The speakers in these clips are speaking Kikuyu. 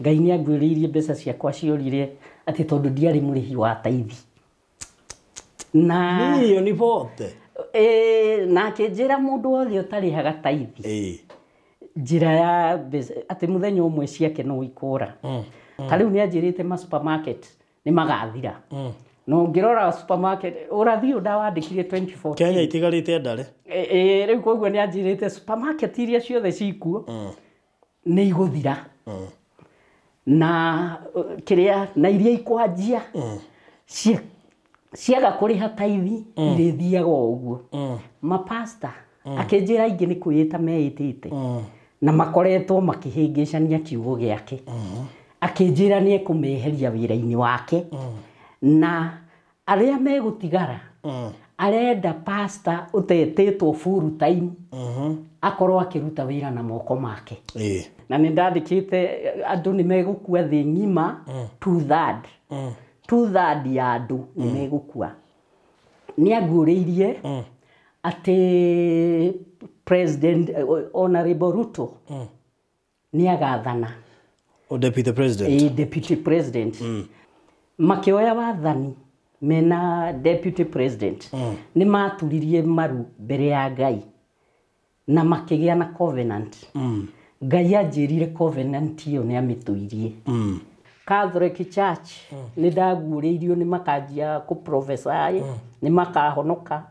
Ngai nĩ anguĩrĩirie mbeca ciakwa ciorire atĩ tondũ ndiarĩ mũrĩhi wa taithi. Na Milioni 40. Na akĩnjĩra mũndũ wothe ũtarĩhaga taithi njĩra ya mbeca atĩ mũthenya ũmwe ciake no ikũra. Ta rĩu nĩ anjĩrĩte ma supermarket nĩ magathira. Na ũngĩrora supermarket ũrathi ũyũ ndawandĩkire 2014. Kenya itigarĩte ndare. Rĩu koguo nĩ anjĩrĩte supermarket iria ciothe cikuo nĩ igũthira. Na kĩrĩa na iria ikwanjia ciaga kũrĩha taithi irĩthiaga o ũguo. Mapasta akĩnjĩra aingĩ nĩ kwĩĩta meĩtĩte na makoretwo makĩhĩngĩcania kiugo gĩake. Akĩnjĩra nĩ ekũmeheria wĩra-inĩ wake na arĩa megũtigara arenda pasta ũtetĩtwo full time akorwo akĩruta wĩra na moko make. Na nĩ ndandĩkĩte andũ nĩ megũkua thĩ ng'ima 2/3. 2/3 ya andũ nĩ megũkua. Nĩ anguũrĩirie atĩ President Honorable Ruto nĩ agathana. O deputy president. Deputy president. Makĩoya wathani mena deputy president. Nĩ maturirie maru mbere ya Ngai na makĩgĩa na covenant. Ngai anjĩrire covenant ĩyo nĩ amĩtũirie. Catholic Church nĩ ndaguũrĩirio nĩ makanjia kũ prophesy nĩ makahonoka.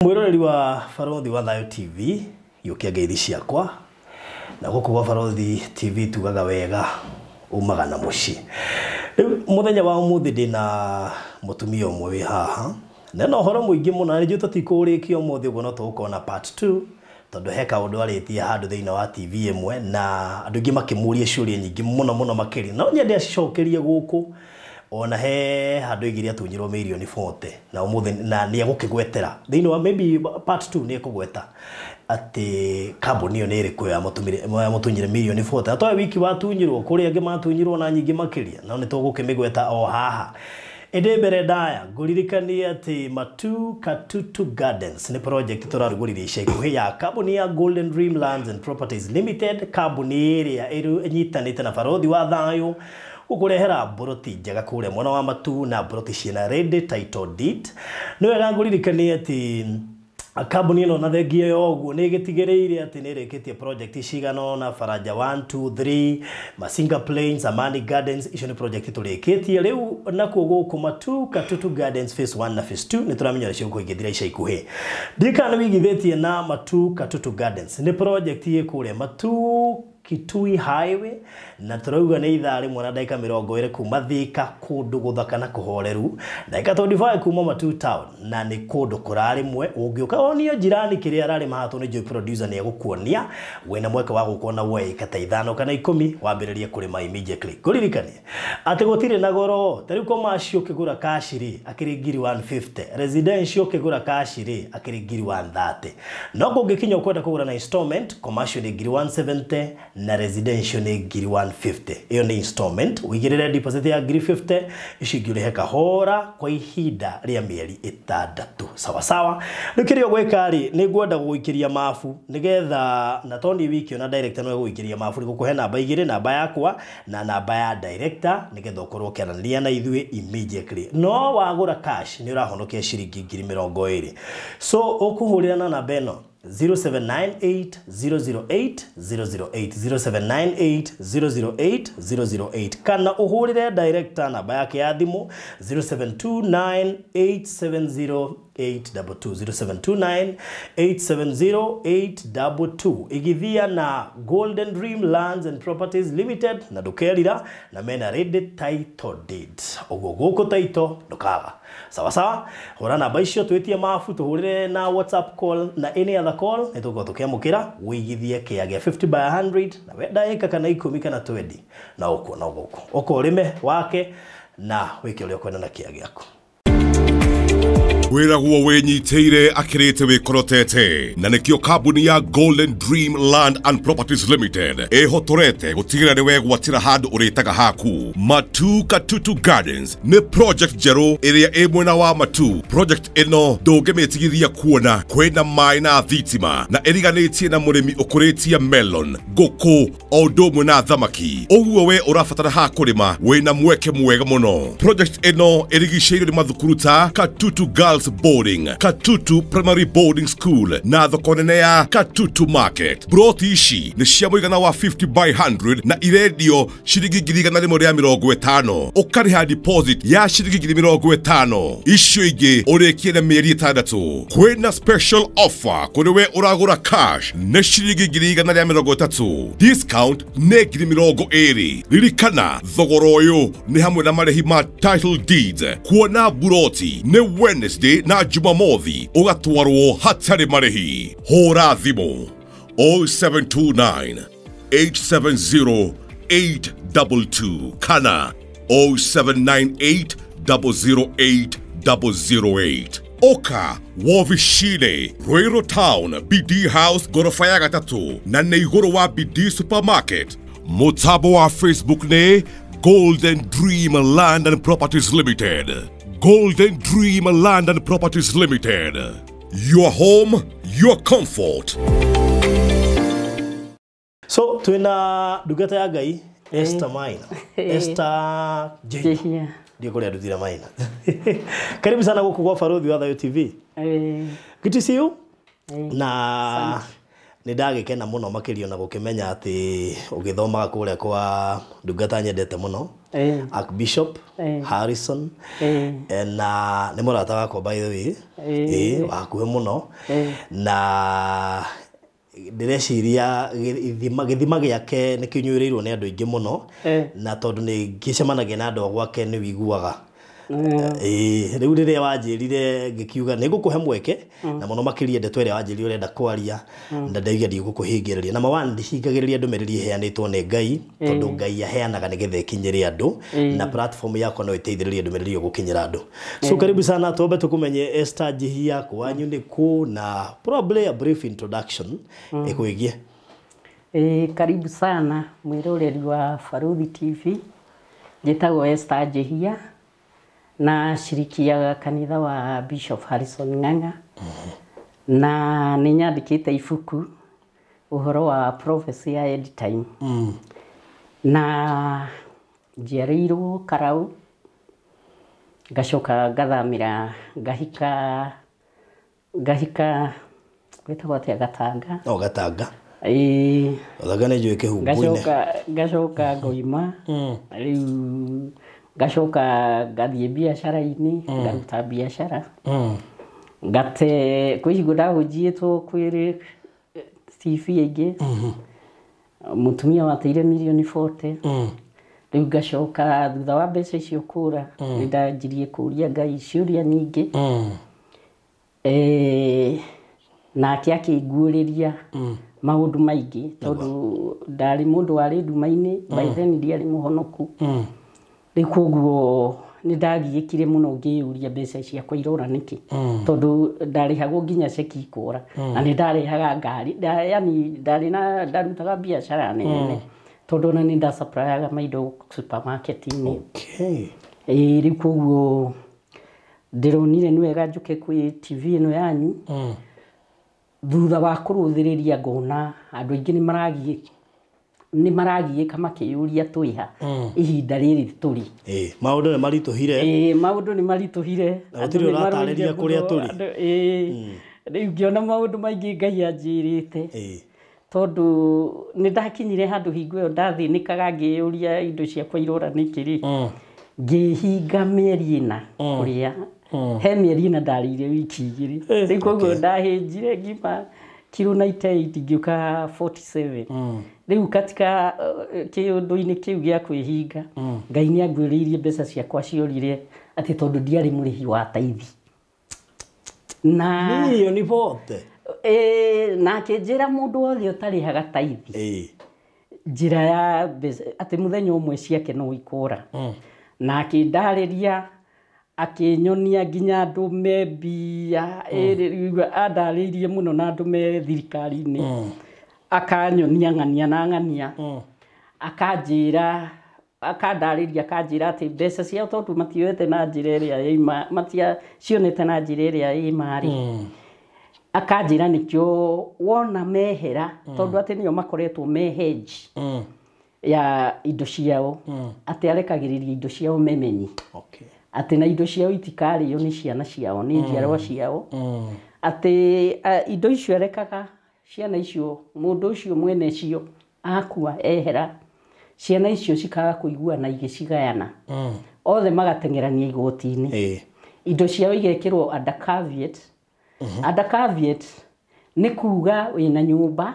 Mwiroreri wa Barothi wa Thayo TV gĩũkia ngeithi ciakwa na gũkũ gwa Barothi TV tugaga wega umaga na mũciĩ. Rĩu mũthenya wa ũmũthĩ ndĩna mũtumia ũmwe wĩ haha na no ũhoro mũingĩ mũno na nĩnjũĩ tũtikũũrĩkia ũmũthĩ ũguo no tũgũkorwo na part 2 tondũ he kaũndũ arĩtie handũ thĩinĩ wa TV ĩmwe na andũ aingĩ makĩmũria ciũria nyingĩ mũno mũno makĩria no nyende acokerie gũkũ ona he handũ igĩrĩ atunyirwo milioni 40 na ũmũthĩ na nĩ egũkĩgwetera thĩinĩ wa maybe part 2 nĩ ekũgweta atĩ kambuni ĩyo nĩ ĩrĩkũ yamũtunyire milioni 40 atoe wiki watunyirwo kũrĩ angĩ matunyirwo na nyingĩ makĩria no nĩ tũgũkĩmĩgweta o haha. Ĩndĩ mbere ndaya ngũririkanie atĩ Matu Katutu Gardens nĩ project tũrarugũririe ica ikuhĩ ya kambuni ya Golden Dream Lands and Properties Limited, kambuni ĩrĩa ĩnyitanĩte na Barothi wa Thayo gũkũrehera mburoti njega kũrĩa mwena wa Matu na mburoti ciĩna ready title deed. Nĩ wega ngũririkanie atĩ kambuni ĩno na thengia ya ũguo nĩ ĩgĩtigĩrĩire atĩ nĩ ĩrĩkĩtie project cigana ũna Faraja 1 2 3 Masinga Plains, Amani Gardens, icio nĩ project tũrĩkĩtie rĩu nakuo gũkũ Matu Katutu Gardens phase 1 na phase 2 nĩ tũramenya ũrĩa cigũkorwo igĩthira ica ikuhĩ. Ndikana wĩigithĩtie na Matu Katutu Gardens nĩ project ĩ kũrĩa Matu Kitui Highway na tũrauga nĩ ithaa rĩmwe na ndagĩka 20 kuma Thika kũndũ gũthaka na kũhoreru ndagĩka 25 kuma Matu Town na nĩ kũndũ kũrarĩmwe ũngĩũka wonio jirani kĩrĩa ararĩma haha tondũ nĩ njũĩ producer nĩ egũkuonia wĩna mweke wa gũka ona woe ĩka ta 5 kana 10 wambĩrĩrie kũrĩma immediately. Ngũririkanie atĩ gũtirĩ na goro ta rĩu commercial ũkĩgũra cash rĩ akĩrĩ ngiri 150, residential ũkĩgũra cash rĩ akĩrĩ ngiri 130, no kũngĩkinya ũkwenda kũgũra na installment commercial nĩ ngiri 170 na residential nĩ ngiri 150. Ĩyo nĩ installment ũigĩrĩre deposit ya ngiri 50 icio ingĩ ũrĩhe kahora kwa ihinda rĩa mĩeri 6. Sawa sawa. Rĩu kĩrĩa ũgwĩka rĩ nĩ ngwenda gũgũikĩria mabu nĩgetha na to niĩ wiki ona director no egũgũikĩria mabu nĩ gũkũhe namba igĩrĩ, namba yakwa na namba ya director nĩgetha ũkorwo ũkĩaranĩria na ithuĩ immediately. No wagũra cash nĩ ũrahonokia ciringi ngiri 20. So ũkũhũrĩra na namba ĩno 0798 008 008 0798 008 008 kana ũhũrĩre director namba yake ya thimũ 0729 870 822 0729 870 822. Igithia na Golden Dream Lands and Properties Limited na ndukerira na mena ready title deed. Uguo guku title ndukaga. Sawa sawa, hura namba icio twitie mabu tuhurire na WhatsApp call na any other call nitugukorwo tukiamukira wigithie kia gia 50 by 100 na wenda eka kana 10 kana 20 na uko na guku uko urime wake na wike uria ukwenda na kia giaku. Wĩragwo wĩnyitĩire akĩrĩte wĩkorotete na nĩkĩo kambuni ya Golden Dream Land and Properties Limited ĩhotorete gũtigĩrĩra nĩ wegwatĩra handũ ũrĩtaga haku. Matu Katutu Gardens nĩ project njerũ ĩrĩa ĩ mwena wa Matu. Project ĩno ndũngĩmĩtigithia kuona kwĩna maĩ na thitima na ĩriganĩtie na mũrĩmi ũkũrĩtie melon, ngũkũ o ũndũ ũmwe na thamaki. Ũguo we ũrabatara ha kũrĩma wĩna mweke mwega mũno. Project ĩno ĩrigicĩirio nĩ mathukuru ta Katutu Girls Boarding, Katutu Primary Boarding School na thoko nene ya Katutu Market. Broti ici nĩ cia mũigana wa 50 by 100 na irendio ciringi 150,000. Ũkarĩha deposit ya ciringi 50,000. Icio ingĩ ũrĩkie na mĩeri 6. Kwĩna special offer kũrĩ we ũragũra cash nĩ ciringi 130,000. Discount nĩ 20,000. Ririkana thogora ũyũ nĩ hamwe na marĩhi ma title deeds. Kuona buroti nĩ Wednesday na Jumamothi ũgatwarwo hatarĩ marĩhi. Hũra thimũ 0729 870 822 kana 0798 008 008. Oka Wovishine, Ruiru Town, BD House, gorofa ya gatatu na nĩ igũrũ wa BD Supermarket. Mũtambo wa Facebook nĩ Golden Dream Land and Properties Limited. Golden Dream Land and Properties Limited. Your home, your comfort. So twina ndungata ya Ngai Esther Maina. Esther Njihia. Ndio kuria ndutira Maina. Karibu sana guku gwa Baruthi wa Thayu TV. Good to see you. Na nĩ ndagĩkena mũno makĩria na gũkĩmenya atĩ ũgĩthomaga kũrĩa kwa ndungata nyendete mũno Archbishop Harrison, na nĩ mũrata wakwa by the way, wa hakuhĩ mũno, na ndĩreciria gĩthima gĩake nĩ kĩnyuĩrĩirwo nĩ andũ aingĩ mũno, na tondũ nĩ ngĩcemanagia na andũ a gwake nĩ wiguaga. Rĩu rĩrĩa wanjĩrire ngĩkiuga nĩ ngũkũhe mweke na mũno makĩria ndeto ĩrĩa wanjĩrire ũrenda kwaria na ndaiga ndigũkũhingĩrĩria. Na mawa ndihingagĩrĩria ndũmĩrĩri ĩheanĩtwo nĩ Ngai tondũ Ngai aheanaga nĩgetha ĩkinyĩre andũ na platform yakwa no ĩteithĩrĩrie ndũmĩrĩri ĩyo gũkinyĩra andũ. So karibu sana, twambe tũkũmenye Esther Njihia kwanyu nĩ kũ na probably a brief introduction ĩkwĩgie. Karibu sana mwĩroreri wa Baruthi TV. Njĩtagwo Esther Njihia na shirikiaga kanitha wa Bishop Harrison Ng'ang'a na nĩ nyandĩkĩte ibuku ũhoro wa prophecy ya end time. Na njiarĩirwo Karau, ngacoka ngathamĩra ngahika gwĩtagwo atĩa, Gatanga. O Gatanga. Gatanga nĩ njũĩ kĩhumbu-inĩ. Ngacoka ngoima rĩu ngacoka ngathiĩ biacara-inĩ, ngaruta biacara ngate kwĩ hingo ndahunjĩtwo kwĩ TV ĩngĩ, mũtumia wateire mirioni 40. Rĩu ngacoka thutha wa mbeca icio kũra nĩ ndanjirie kũria Ngai ciũria nyingĩ, nake akĩnguũrĩria maũndũ maingĩ tondũ ndarĩ mũndũ warĩ nduma-inĩ by then ndiarĩ mũhonoku. Rĩu koguo nĩ ndagiĩkire mũno ngĩyũria mbeca ciakwa irora nĩkĩ, tondũ ndarĩhagwo nginya ceki ikũra na nĩ ndarehaga ngari, yani ndarĩ na ndarutaga biacara nene tondũ ona nĩ ndasupplyyaga maindo supermarket-inĩ. Rĩu koguo ndĩronire nĩ wega njũke kwĩ TV ĩno yanyu thutha wa kũrũthĩrĩria ngona andũ aingĩ nĩ maragiĩka makĩyũria twĩha ihinda rĩrĩ tũrĩ. Maũndũ nĩ maritũhire. Maũndũ nĩ maritũhire. Na gũtirĩ ũratarĩria kũrĩa tũrĩ. Rĩu ngĩona maũndũ maingĩ Ngai anjĩrĩte tondũ nĩ ndakinyire handũ hingo ĩyo ndathĩnĩkaga ngĩyũria indo ciakwa irora nĩkĩ rĩ, ngĩhinga mĩeri 4 kũrĩa He mĩeri ĩna ndarĩire wiki 2. Rĩu koguo ndahĩnjire ngima kiro 98 ngĩũka 47. Rĩu katika kĩũndũ-inĩ kĩu gĩa kwĩhinga, Ngai nĩ angwĩrĩirie mbeca ciakwa ciorire atĩ tondũ ndiarĩ mũrĩhi wa taithi. Na Milioni 40. Na akĩnjĩra mũndũ wothe ũtarĩhaga taithi njĩra ya mbeca atĩ mũthenya ũmwe ciake no ikũra. Na akĩndarĩria akĩnyonia nginya andũ me mbia, andarĩirie mũno na andũ me thirikari-inĩ. Akanyonia ng'ania na ng'ania. Akanjĩra akandarĩria akanjĩra atĩ mbeca ciao tondũ matioete na njĩra ĩrĩa ĩma matiacionete na njĩra ĩrĩa ĩma rĩ. Akanjĩra nĩkĩo wona mehera tondũ atĩ nĩo makoretwo me hedge ya indo ciao, atĩ arekagĩrĩria indo ciao memenyi. Atĩ na indo ciao itikarĩo nĩ ciana ciao nĩ njiarwa ciao. Atĩ indo icio arekaga ciana icio mũndũ ũcio mwene cio akua ehera ciana icio cikaga kũiguana igĩcigayana. Othe magateng'erania igoti-inĩ. Indo ciao igekĩrwo under caveat. Under caveat nĩ kuga wĩna nyũmba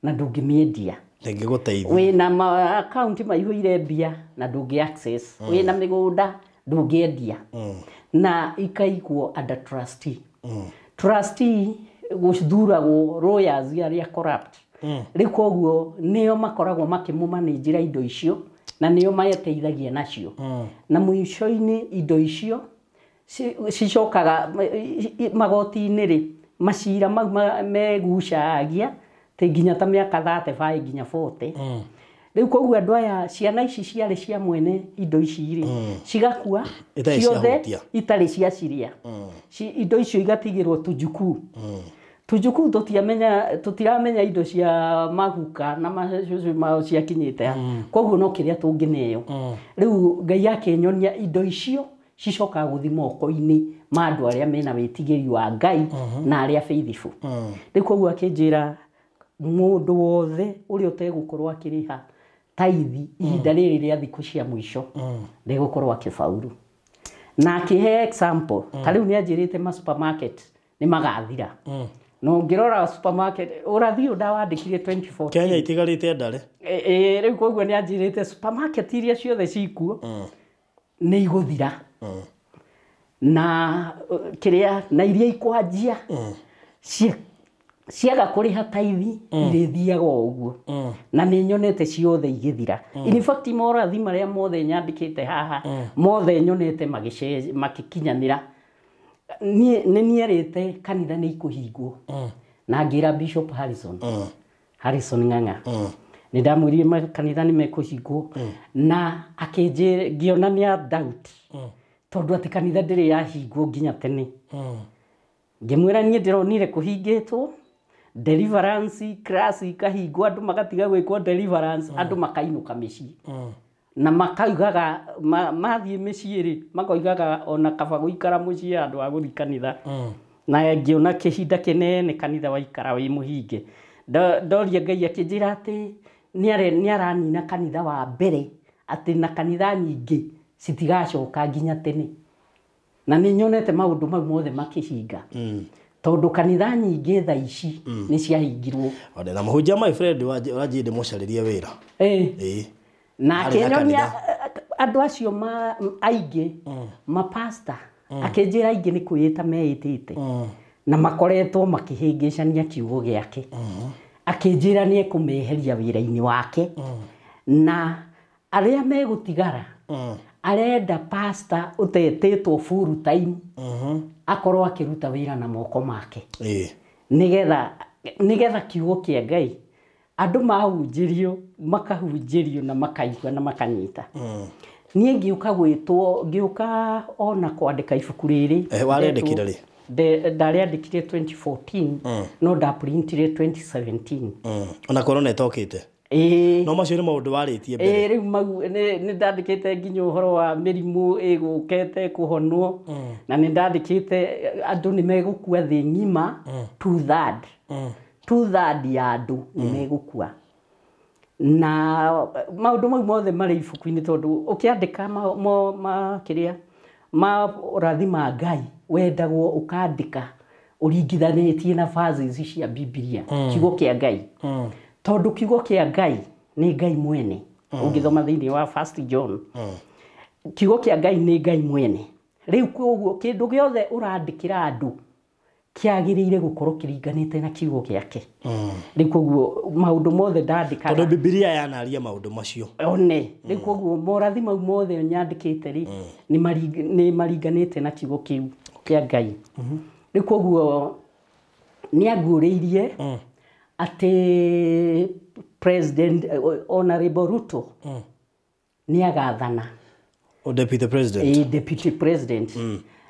na ndũngĩmĩendia. Ndĩngĩgũteithia. Wĩna ma account maihũire mbia na ndũngĩ access. Wĩna mĩgũnda ndũngĩendia. Na ikaigwo under trustee. Trustee gũthuragwo lawyers arĩa corrupt. Rĩu koguo nĩo makoragwo makĩmũmanĩnjĩra indo icio na nĩo mateithagia nacio. Na mũico-inĩ indo icio cicokaga magoti-inĩ rĩ, macira mau megucagia tĩ nginya ta mĩaka 35 nginya 40. Rĩu koguo andũ aya ciana ici ciarĩ cia mwene indo ici rĩ, cigakua ciothe itarĩ cia ciria. Indo icio igatigĩrwo tujukuu. Tujukuu tũtiramenya indo cia maguka na macucu mao ciakinyĩte ha. Koguo no kĩrĩa tũngĩneo. Rĩu Ngai akĩnyonia indo icio cicokaga gũthiĩ moko-inĩ ma andũ arĩa mena wĩtigĩri wa Ngai na arĩa faithful. Rĩu koguo akĩnjĩra mũndũ wothe ũrĩa ũtegũkorwo akĩrĩha taithi ihinda rĩrĩ rĩa thikũ cia mũico ndegũkorwo akĩbauru. Na akĩhe example, ta rĩu nĩ anjĩrĩte ma supermarket nĩ magathira. Na ũngĩrora supermarket ũrathi ũyũ ndawandĩkire 2014. Kenya itigarĩte ndare. Rĩu koguo nĩ anjĩrĩte supermarket iria ciothe cikuo nĩ igũthira. Na kĩrĩa na iria ikwanjia ciaga kũrĩha taithi irĩthiaga o ũguo. Na nĩ nyonete ciothe igĩthira. In fact morathi marĩa mothe nyandĩkĩte haha mothe nyonete magĩkinyanĩra. Nĩ nierĩte kanitha nĩ ikũhingwo. Na ngĩra Bishop Harrison. Harrison Ng'ang'a. Nĩ ndamwĩrire kanitha nĩ mekũhingwo. Na akĩnjĩra ngĩona nĩ doubt. Tondũ atĩ kanitha ndĩrĩ yahingwo nginya tene. Ngĩmwĩra niĩ ndĩronire kũhingĩtwo deliverance class ikahingwo andũ magatiga gwĩkwo deliverance andũ makainũka mĩciĩ. Na makaugaga mathiĩ mĩciĩ rĩ makoigaga ona kaba gũikara mũciĩ andũ a gũthiĩ kanitha. Na ngĩona kĩhinda kĩnene kanitha waikara wĩ mũhinge. Ndoria Ngai akĩnjĩra atĩ nĩ aranina kanitha wa mbere atĩ na kanitha nyingĩ citigacoka nginya tene. Na nĩ nyonete maũndũ mau mothe makĩhinga. Tondũ kanitha nyingĩ thaa ici nĩ ciahingirwo. Na mũhunjia my friend ũranjie ndĩmũcarĩrie wĩra. Na akĩnyonia andũ acio aingĩ mapasta akĩnjĩra aingĩ nĩ kwĩĩta meĩtĩte na makoretwo makĩhĩngĩcania kiugo gĩake. Akĩnjĩra nĩ ekũmeheria wĩra-inĩ wake. Na arĩa megũtigara arenda pastor ũtetĩtwo full time akorwo akĩruta wĩra na moko make. Nĩgetha kiugo kĩa Ngai andũ mahunjĩrio makahunjĩrio na makaigua na makanyita. Niĩ ngĩũka gwĩtwo ngĩũka ona kwandĩka ibuku rĩrĩ. Warĩandĩkire rĩ? Ndarĩandĩkire 2014 no ndaprintire 2017. Ona corona ĩtokĩte. No macio nĩ maũndũ warĩtie mbere. Rĩu mau nĩ ndandĩkĩte nginya ũhoro wa mĩrimũ ĩgũkĩte kũhonwo. Na nĩ ndandĩkĩte andũ nĩ megũkua thĩ ng'ima 2/3. 2/3 ya andũ nĩ megũkua. Na maũndũ mau mothe marĩ ibuku-inĩ tondũ ũkĩandĩka kĩrĩa Maũrathi ma Ngai wendagwo ũkandĩka ũringithanĩtie na verses cia Bibilia, kiugo kĩa Ngai, tondũ kiugo kĩa Ngai nĩ Ngai mwene. Ũngĩthoma thĩinĩ wa First John, kiugo kĩa Ngai nĩ Ngai mwene. Rĩu koguo kĩndũ gĩothe ũrandĩkĩra andũ kĩagĩrĩire gũkorwo kĩringanĩte na kiugo gĩake. Rĩu koguo maũndũ mothe ndandĩkaga, tondũ Bibilia yanaria maũndũ macio. One rĩu koguo morathi mau mothe nyandĩkĩte rĩ, nĩ maringanĩte na kiugo kĩu kĩa Ngai. Rĩu koguo nĩ anguũrĩirie atĩ President Honorable Ruto nĩ agathana. O deputy president. Ĩ, deputy president.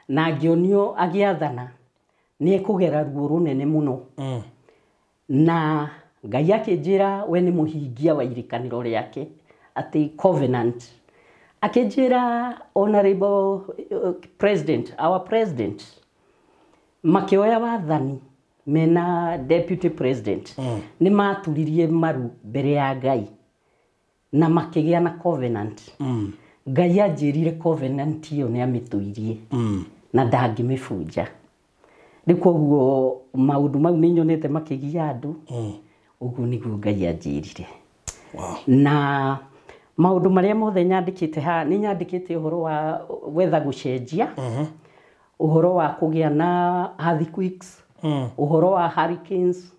Na ngĩonio agĩathana nĩ ekũgera ruo rũnene mũno. Na Ngai akĩnjĩra we nĩ mũhingia wa irĩkanĩro rĩake, atĩ covenant. Akĩnjĩra honorable president, our president, makĩoya wathani mena deputy president, nĩ maturirie maru mbere ya Ngai na makĩgĩa na covenant. Ngai anjĩrire covenant ĩyo nĩ amĩtũirie na ndangĩmĩbunja. Rĩu koguo maũndũ mau nĩ nyonete makĩgia andũ. Ũguo nĩguo Ngai anjĩrire. Na maũndũ marĩa mothe nyandĩkĩte haha, nĩ nyandĩkĩte ũhoro wa weather gũcenjia, ũhoro wa kũgĩa na earthquakes, ũhoro wa hurricanes,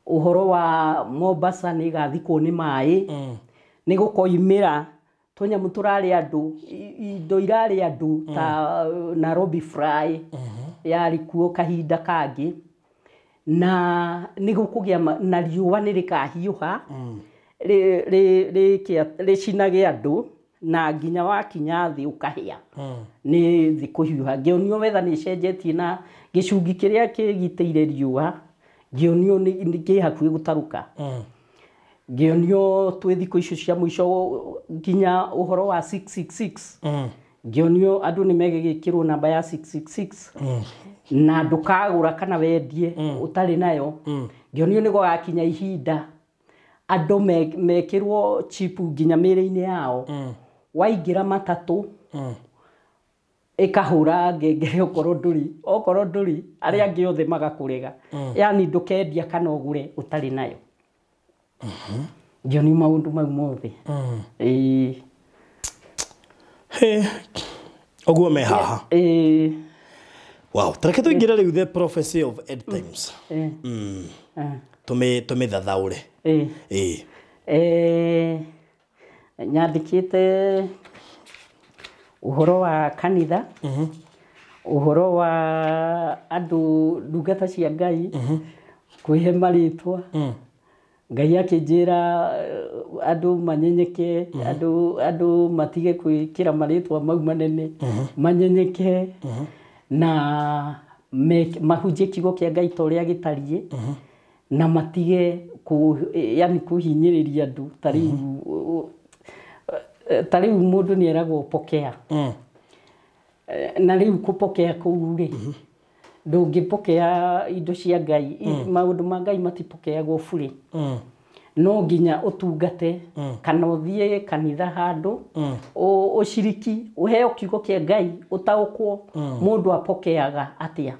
ũhoro wa Mombasa nĩ ĩgathikwo nĩ maĩ, nĩ gũkoimĩra tũnyamũ tũrarĩa andũ, indo irarĩa andũ ta Nairobi fly yarĩ kuo kahinda kangĩ, na nĩ gũkũgĩa na riũa nĩ rĩkahiũha rĩcinage andũ na nginya wakinya thĩ ũkahĩa nĩ thĩ kũhiũha. Ngĩonio weather nĩ ĩcenjetie na gĩcungi kĩrĩa kĩgitĩire riũa ngĩonio nĩ kĩ hakuhĩ gũtarũka. Ngĩonio twĩ thikũ icio cia mũico nginya ũhoro wa 666. Ngĩonio andũ nĩ megĩkĩrwo namba ya 666 na ndũkagũra kana wendie ũtarĩ nayo. Ngĩonio nĩ gũgakinya ihinda andũ mekĩrwo chip nginya mĩĩrĩ-inĩ yao. Waingĩra matatũ ĩkahũra ngengere okorwo ndũrĩ arĩa angĩ othe magakũrega. Yani ndũkendia kana ũgũre ũtarĩ nayo. Ngĩonio maũndũ mau mothe. Ĩĩ. He, ũguo me haha. Ĩĩ. Wow, tareke tũingĩre rĩu the prophecy of end times. Tũmĩthathaũre. Ĩĩ. Nyandĩkĩte ũhoro wa kanitha, ũhoro wa andũ ndungata cia Ngai, kwĩhe marĩtwa. Ngai akĩnjĩra andũ manyenyeke, andũ matige gwĩkĩra marĩtwa mau manene, manyenyeke na mahunjie kiugo kĩa Ngai ta ũrĩa gĩtariĩ, na matige yani kũhinyĩrĩria andũ. Ta rĩu mũndũ nĩ eragwo pokea. Na rĩu kũpokea kũu rĩ, ndũngĩpokea indo cia Ngai, maũndũ ma Ngai matipokeagwo bure. No nginya ũtungate kana ũthiĩ kanitha handũ ũciriki, ũheo kiugo kĩa Ngai, ũtaũkwo mũndũ apokeaga atĩa.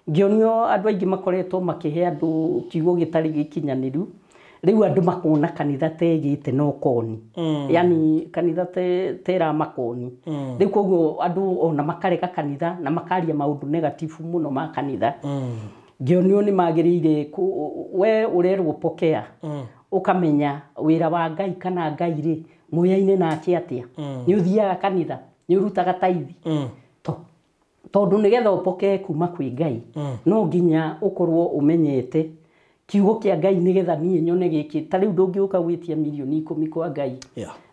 Ngĩonio andũ aingĩ makoretwo makĩhe andũ kiugo gĩtarĩ gĩkinyanĩru. Rĩu andũ makona kanitha tegĩte na ũkoni. Yani kanitha tera makoni. Rĩu koguo andũ ona makarega kanitha na makaria maũndũ negative mũno ma kanitha. Ngĩonio nĩ magĩrĩire we ũrerwo pokea, ũkamenya wĩra wa Ngai kana Ngai rĩ mũyaine nake atĩa. Nĩ ũthiaga kanitha, nĩ ũrutaga taithi. Tondũ nĩgetha ũpokee kuma kwĩ Ngai, no nginya ũkorwo ũmenyete kiugo kĩa Ngai nĩgetha niĩ nyone gĩkĩ. Ta rĩu ndũngĩũka gwĩtia mirioni 10 kwa Ngai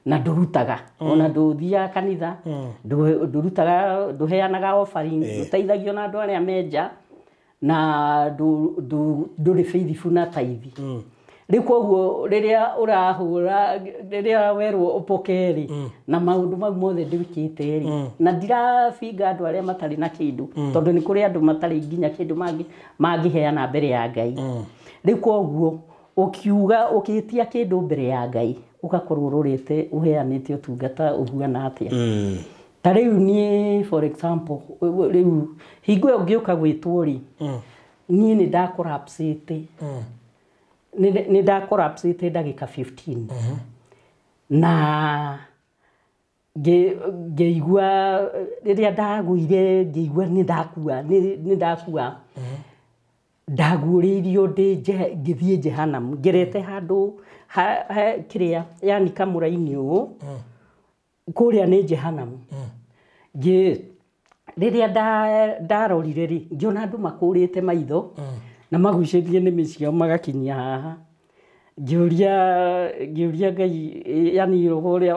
na ndũrutaga, ona ndũthiaga kanitha, ndũrutaga, ndũheanaga offering, ndũteithagio na andũ arĩa menja, na ndũrĩ faithful na taithi. Rĩu koguo rĩrĩa ũrahũra, rĩrĩa werwo ũpokee rĩ, na maũndũ mau mothe ndwĩkĩte rĩ, na ndirabinga andũ arĩa matarĩ na kĩndũ, tondũ nĩ kũrĩ andũ matarĩ nginya kĩndũ mangĩheana mbere ya Ngai. Rĩu koguo ũkiuga ũkĩtia kĩndũ mbere ya Ngai, ũgakorwo ũrorete ũheanĩte ũtungata ũhuana atĩa. Ta rĩu niĩ, for example, rĩu hingo ĩyo ngĩũka gwĩtwo rĩ, niĩ nĩ ndakorapsĩte, nĩ ndakorapsĩte ndagĩka 15 na ngĩigua rĩrĩa ndagũire, ngĩigua nĩ ndakua, nĩ ndakua. Ndaguũrĩirio ndĩ ngĩthiĩ Jehanamu, ngerete handũ kĩrĩa yani kamũra-inĩ ũũ, kũrĩa nĩ Jehanamu. Rĩrĩa ndarorire rĩ, ngĩona andũ makũrĩte maitho na magucĩtie nĩmĩ ciao magakinyia haha. Ngĩũria Ngai, yani roho ũrĩa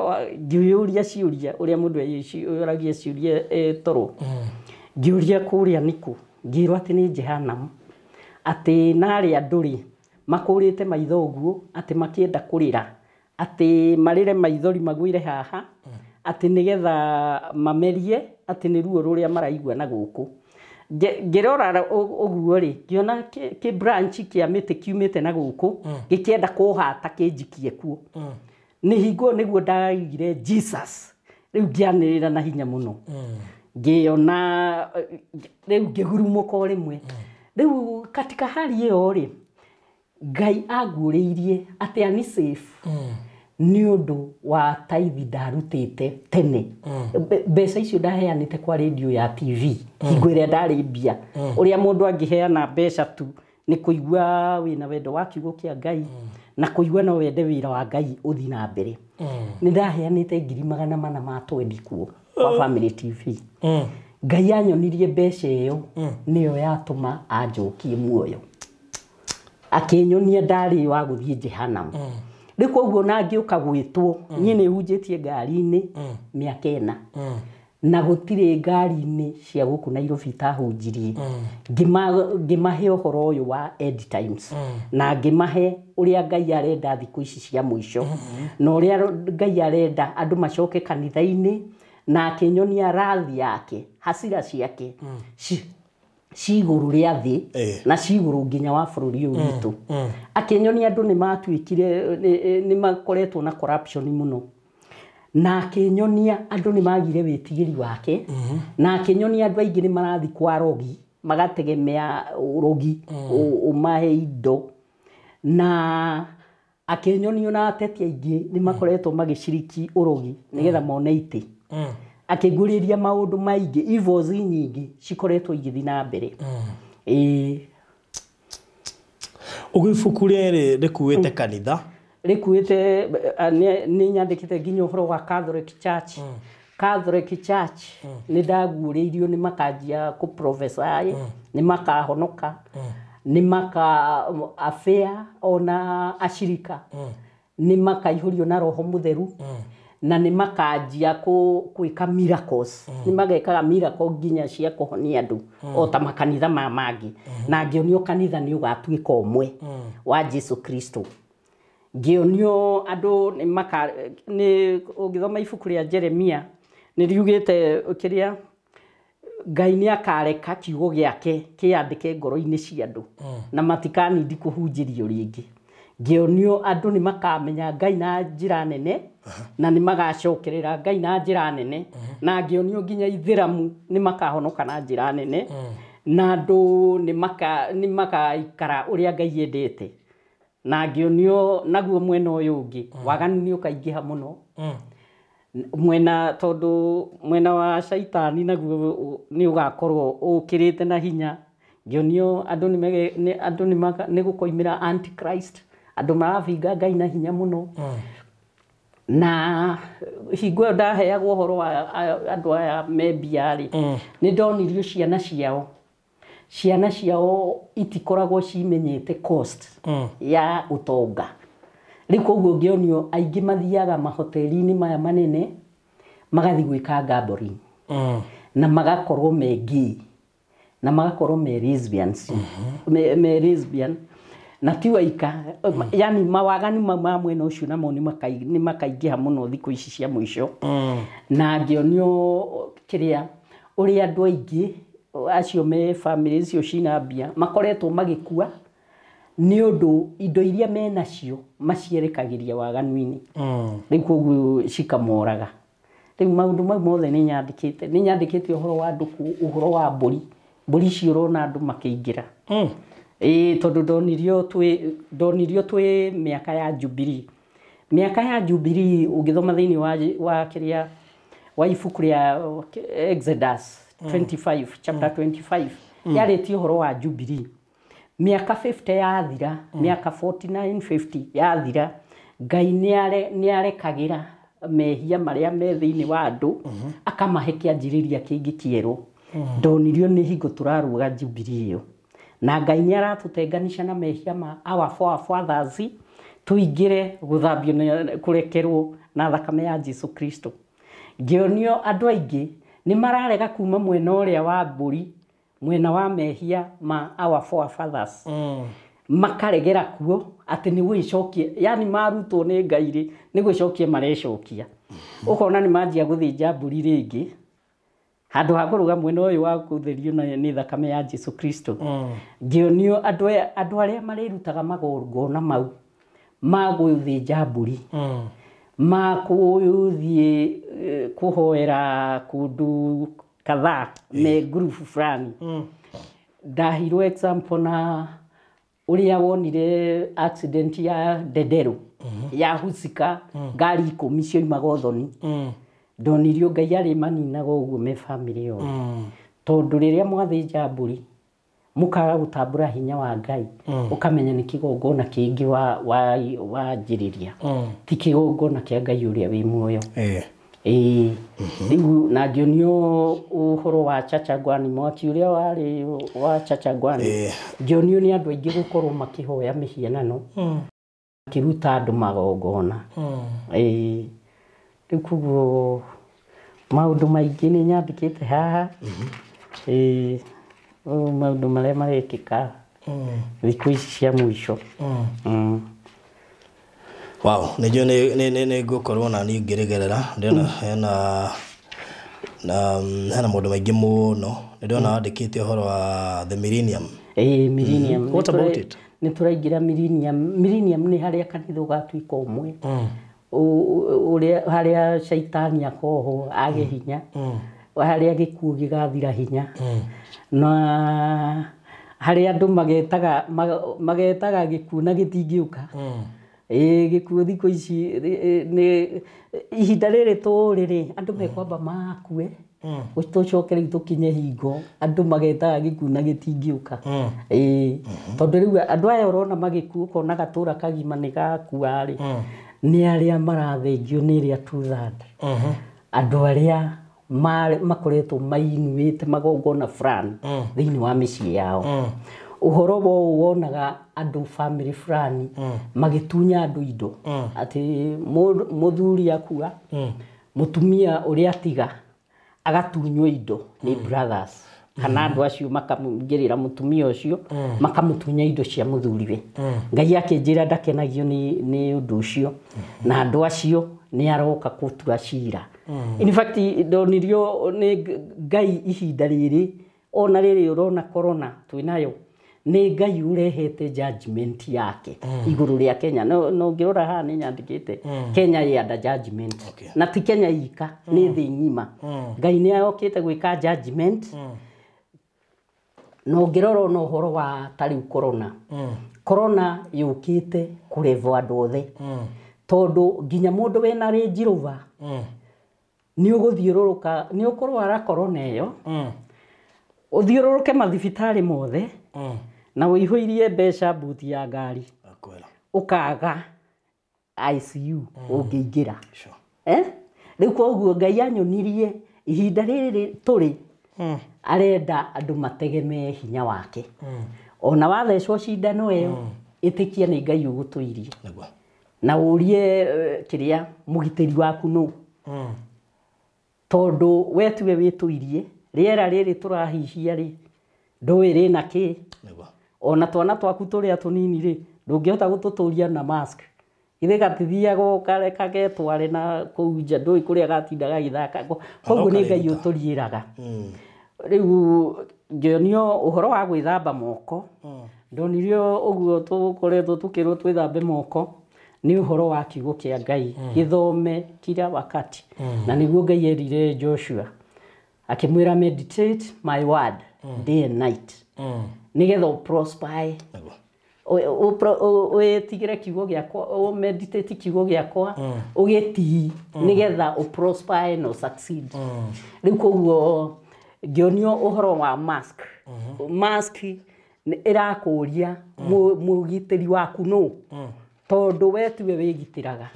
ngĩũria ciũria ũrĩa mũndũ eyũragia ciũria toro. Ngĩũria kũrĩa nĩkũ, ngĩrwo atĩ nĩ Jehanamu, atĩ narĩa andũ rĩ makũrĩte maitho ũguo, atĩ makĩenda kũrĩra, atĩ marĩre maithori magwĩre haha, atĩ nĩgetha mamerie atĩ nĩ ruo rũrĩa maraigua na gũkũ. Ngĩrora ũguo rĩ, ngĩona kĩ branch kĩa mĩtĩ kiumĩte na gũkũ gĩkĩenda kũhata kĩnjikie kuo. Nĩ hingo nĩguo ndaigire Jesus, rĩu ngĩanĩrĩra na hinya mũno, ngĩona rĩu ngĩgurumũka o rĩmwe. Rĩu katika hali ĩyo rĩ, Ngai anguũrĩirie atĩ ani safe nĩ ũndũ wa taithi ndarutĩte tene. Mbeca icio ndaheanĩte kwa radio ya TV hingo ĩrĩa ndarĩ mbia, ũrĩa mũndũ angĩheana mbeca tu nĩ kũigua wĩna wendo wa kiugo kĩa Ngai na kũigua no wende wĩra wa Ngai ũthiĩ na mbere. Nĩ ndaheanĩte 420,000 kuo kwa Family TV. Ngai anyonirie mbeca ĩyo nĩyo yatũma anjokie muoyo, akĩnyonia ndarĩ wa gũthiĩ Jehanamu. Rĩu koguo na ngĩũka gwĩtwo, niĩ nĩ hunjĩtie ngari-inĩ mĩaka 4 na gũtirĩ ngari-inĩ cia gũkũ Nairobi itahunjirie. Ngĩmahe ũhoro ũyũ wa end times na ngĩmahe ũrĩa Ngai arenda thikũ ici cia mũico na ũrĩa Ngai arenda andũ macoke kanitha-inĩ, na akĩnyonia rathi yake, hasira ciake cigũrũ rĩa thĩ na cigũrũ nginya wa bũrũri ũyũ witũ. Akĩnyonia andũ nĩ matuĩkire nĩ makoretwo na corruption mũno, na akĩnyonia andũ nĩ magire wĩtigĩri wake, na akĩnyonia andũ aingĩ nĩ marathiĩ kwa rogi magategemea ũrogi ũmahe indo, na akĩnyonia na ateti aingĩ nĩ makoretwo magĩciriki ũrogi nĩgetha mone itĩ. Akĩngũrĩria maũndũ maingĩ, evils nyingĩ cikoretwo igĩthiĩ na mbere. Ũguo ibuku rĩrĩ rĩkuĩte kanitha? Rĩkuĩte, nĩ nyandĩkĩte nginya ũhoro wa Catholic Church. Catholic Church nĩ ndaguũrĩirio nĩ makanjia kũ prophesy, nĩ makahonoka, nĩ maka affair ona ashirika nĩ makaihũrio na roho mũtheru, na nĩ makanjia gwĩka miracles, nĩ magekaga miracle nginya cia kũhonia andũ o ta makanitha maya mangĩ. Na ngĩonio kanitha nĩ ũgatuĩka ũmwe wa Jesu Kristo. Ngĩonio andũ nĩ maka nĩ ũngĩthoma ibuku rĩa Jeremia nĩ riugĩte kĩrĩa Ngai nĩ akareka kiugo gĩake kĩandĩke ngoro-inĩ cia andũ na matikanindi kũhunjĩrio rĩngĩ. Ngĩonio andũ nĩ makamenya Ngai na njĩra nene na nĩ magacokerera Ngai na njĩra nene, na ngĩonio nginya ithĩramu nĩ makahonoka na njĩra nene, na andũ nĩ makaikara ũrĩa Ngai endete. Na ngĩonio naguo mwena ũyũ ũngĩ waganu nĩ ũkaingĩha mũno, mwena tondũ mwena wa caitani naguo nĩ ũgakorwo ũkĩrĩte na hinya. Ngĩonio andũ andũ nĩ gũkoimĩra antichrist, andũ marabinga Ngai na hinya mũno. Na hingo ĩyo ndaheagwo ũhoro wa andũ aya me mbia rĩ, nĩ ndonirio ciana ciao, ciana ciao itikoragwo cimenyete cost ya ũtonga. Rĩu koguo ngĩonio aingĩ mathiaga mahoteli-inĩ maya manene magathiĩ gwĩka gambling na magakorwo me gay na magakorwo me lesbians, me lesbian na ti waika, yani mawaganu mau ma mwena ũcio namo nĩ makaingĩha mũno thikũ ici cia mũico. Na ngĩonio kĩrĩa ũrĩa andũ aingĩ acio me family icio cina mbia makoretwo magĩkua nĩ ũndũ indo iria menacio macierekagĩria waganu-inĩ, rĩu koguo cikamoraga. Rĩu maũndũ mau mothe nĩ nyandĩkĩte, nĩ nyandĩkĩte ũhoro wa andũ ũhoro wa mbũri, mbũri icio ũrona andũ makĩingĩra. Ĩĩ, tondũ ndonirio twĩ mĩaka ya Jubilee. Mĩaka ya Jubilee ũngĩthoma thĩinĩ wa kĩrĩa wa ibuku rĩa Exodus 25, chapter 25, yarĩtie ũhoro wa Jubilee. Mĩaka 50 yathira, mĩaka 49 50 yathira, Ngai nĩ arekagĩra mehia marĩa me thĩinĩ wa andũ, akamahe kĩanjĩrĩria kĩngĩ kĩerũ. Ndonirio nĩ hingo tũrarũga Jubilee ĩyo, na Ngai nĩ aratũtenganisha na mehia ma our forefathers, tũingĩre gũthambio na kũrekerwo na thakame ya Jesu Kristo. Ngĩonio andũ aingĩ nĩ mararega kuma mwena ũrĩa wa mbũri, mwena wa mehia ma our forefathers, makaregera kuo atĩ nĩ gwĩcokia, yani marutwo nĩ Ngai rĩ, nĩ gwĩcokia marecokia. Ũkona nĩ manjia gũthĩnja mbũri rĩngĩ handũ ha kũrũga mwena ũyũ wa kũtherio nĩ thakame ya Jesu Kristo. Ngĩonio andũ arĩa marĩrutaga magongona mau ma gũthĩnja mbũri, ma kũthiĩ kũhoera kũndũ kadhaa me group fulani. Ndahirwo example na ũrĩa wonire accident ya Ndenderũ ya husika, ngari 10 cioimaga ũthoni. Ndonirio Ngai arĩ maninaga ũguo me family yothe, tondũ rĩrĩa mwathĩnja mbũri mũkaga gũtambũra hinya wa Ngai, ũkamenya nĩ kĩgongona kĩngĩ wanjĩrĩria, ti kĩgongona kĩa Ngai ũrĩa wĩ muoyo. Ĩĩ, rĩu na ngĩonio ũhoro wa Chachagwani, mwaki ũrĩa warĩ wa Chachagwani. Ngĩonio nĩ andũ aingĩ gũkorwo makĩhoya mĩhianano, makĩruta andũ magongona. Ĩĩ, rĩu koguo maũndũ maingĩ nĩ nyandĩkĩte haha. Ĩĩ, maũndũ marĩa marekĩka thikũ ici cia mũico. Wow, nĩ njũĩ nĩ ngũkorwo na niĩ ngĩrĩgerera. Ndĩrona hena na hena maũndũ maingĩ mũno. Nĩ ndĩrona wandĩkĩte ũhoro wa the millennium. Ĩĩ, millennium. What about it? Nĩ tũraingĩra millennium. Millennium nĩ harĩa kanitha ũgatuĩka ũmwe, ũrĩa harĩa caitani akohwo age hinya, harĩa gĩkuũ gĩgathira hinya, na harĩa andũ magetaga gĩkuũ na gĩtingĩũka. Ĩĩ, gĩkuũ thikũ ici nĩ ihinda rĩrĩ tũrĩ rĩ, andũ mekwamba makue, tũcoke rĩu tũkinye hingo andũ magetaga gĩkuũ na gĩtingĩũka. Ĩĩ, tondũ rĩu andũ aya ũrona magĩkua, ũkona gatũra kagima nĩ gakua rĩ, nĩ arĩa marathengio nĩ ĩrĩa two-third, andũ arĩa makoretwo mainuĩte magongona fulani thĩinĩ wa mĩciĩ yao. Ũhoro wa ũũ wonaga andũ family fulani magĩtunya andũ indo, atĩ mũthuri akua, mũtumia ũrĩa atiga agatunywo indo nĩ brothers kana andũ acio makamũingĩrĩra mũtumia ũcio, makamũtunya indo cia mũthuriwe. Ngai akĩnjĩra ndakenagio nĩ ũndũ ũcio, na andũ acio nĩ aroka gũtua cira. In fact, ndonirio nĩ Ngai ihinda rĩrĩ, ona rĩrĩ ũrona corona twĩnayo, nĩ Ngai ũrehete judgment yake igũrũ rĩa Kenya. No ũngĩrora haha nĩ nyandĩkĩte Kenya ĩ under judgment. Na ti Kenya ika, nĩ thĩ ng'ima. Ngai nĩ okĩte gwĩka judgment. Na ũngĩrora ona ũhoro wa ta rĩu corona, corona yũkĩte kũrevo andũ othe, tondũ nginya mũndũ wĩna Range Rover nĩ ũgũthiũrũrũka, nĩ ũkũrwara corona ĩyo, ũthiũrũrũke mathibitarĩ mothe na ũihũirie mbeca mbuti ya ngari, ũkaga ICU ũngĩingĩra. Rĩu koguo Ngai anyonirie ihinda rĩrĩ tũrĩ, arenda andũ mategemee hinya wake. Ona wathecwo cindano ĩyo, ĩtĩkia nĩ Ngai ũgũtũirie, na ũrie kĩrĩa mũgitĩri waku nũ, tondũ we tiwe wĩtũirie. Rĩera rĩrĩ tũrahihia rĩ, ndũĩ rĩna kĩ. Ona twana twaku tũrĩa tũnini rĩ, ndũngĩhota gũtũtũria na mask, ithe gatithiaga kareka getware na kũu nja, ndũĩ kũrĩa gatinda gagĩthaka. Koguo nĩ Ngai ũtũriĩraga. Rĩu ngĩonio ũhoro wa gwĩthamba moko, ndonirio ũguo tũkoretwo tũkĩrwo twĩthambe moko, Nĩ ũhoro wa kiugo kĩa Ngai gĩthome kila wakati. Na nĩguo Ngai erire Joshua akĩmwĩra, "Meditate my word day and night," nĩgetha ũprosper. Wĩtigĩre kiugo gĩakwa, ũmeditate kiugo gĩakwa, ũgĩtii, nĩgetha ũprosper na ũsucceed. Rĩu koguo ngĩonio ũhoro wa mask. Mask nĩ ĩrakũria mũgitĩri waku nũ, tondũ we tiwe wĩgitĩraga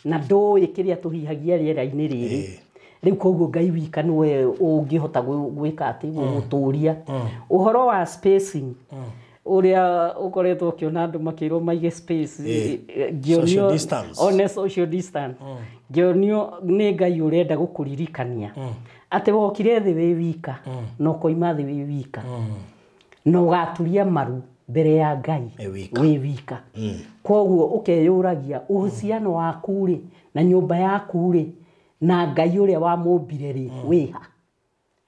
na ndũĩ kĩrĩa tũhihagia rĩera-inĩ rĩrĩ. Rĩu koguo Ngai wika nĩwe ũngĩhota gwĩka atĩ gũgũtũria. Ũhoro wa spacing ũrĩa ũkoretwo ũkĩona andũ makĩrwo maige space, ngĩonio Social distance. One social distance, ngĩonio nĩ Ngai ũrenda gũkũririkania atĩ wokire thĩ wĩ wika na ũkoima thĩ wĩ wika na ũgaturia maru mbere ya Ngai Wĩ wika. Wĩ wika. Koguo ũkeyũragia uhusiano waku rĩ na nyũmba yaku rĩ na Ngai ũrĩa wamũmbire rĩ wĩha.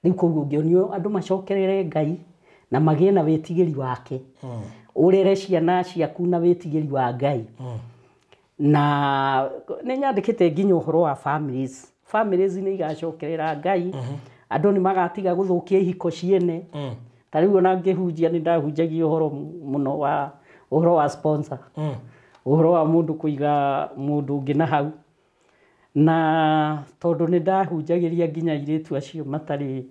Rĩu koguo ngĩonio andũ macokerere Ngai na magĩe na wĩtigĩri wake, ũrere ciana ciaku na wĩtigĩri wa Ngai. Na nĩ nyandĩkĩte nginya ũhoro wa families. Families nĩ igacokerera Ngai, andũ nĩ magatiga gũthũkia ihiko ciene. Ta rĩu ona ngĩhunjia nĩ ndahunjagia ũhoro mũno wa ũhoro wa sponsor, ũhoro wa mũndũ kũiga mũndũ ũngĩ na hau, na tondũ nĩ ndahunjagĩria nginya airĩtu acio matarĩ,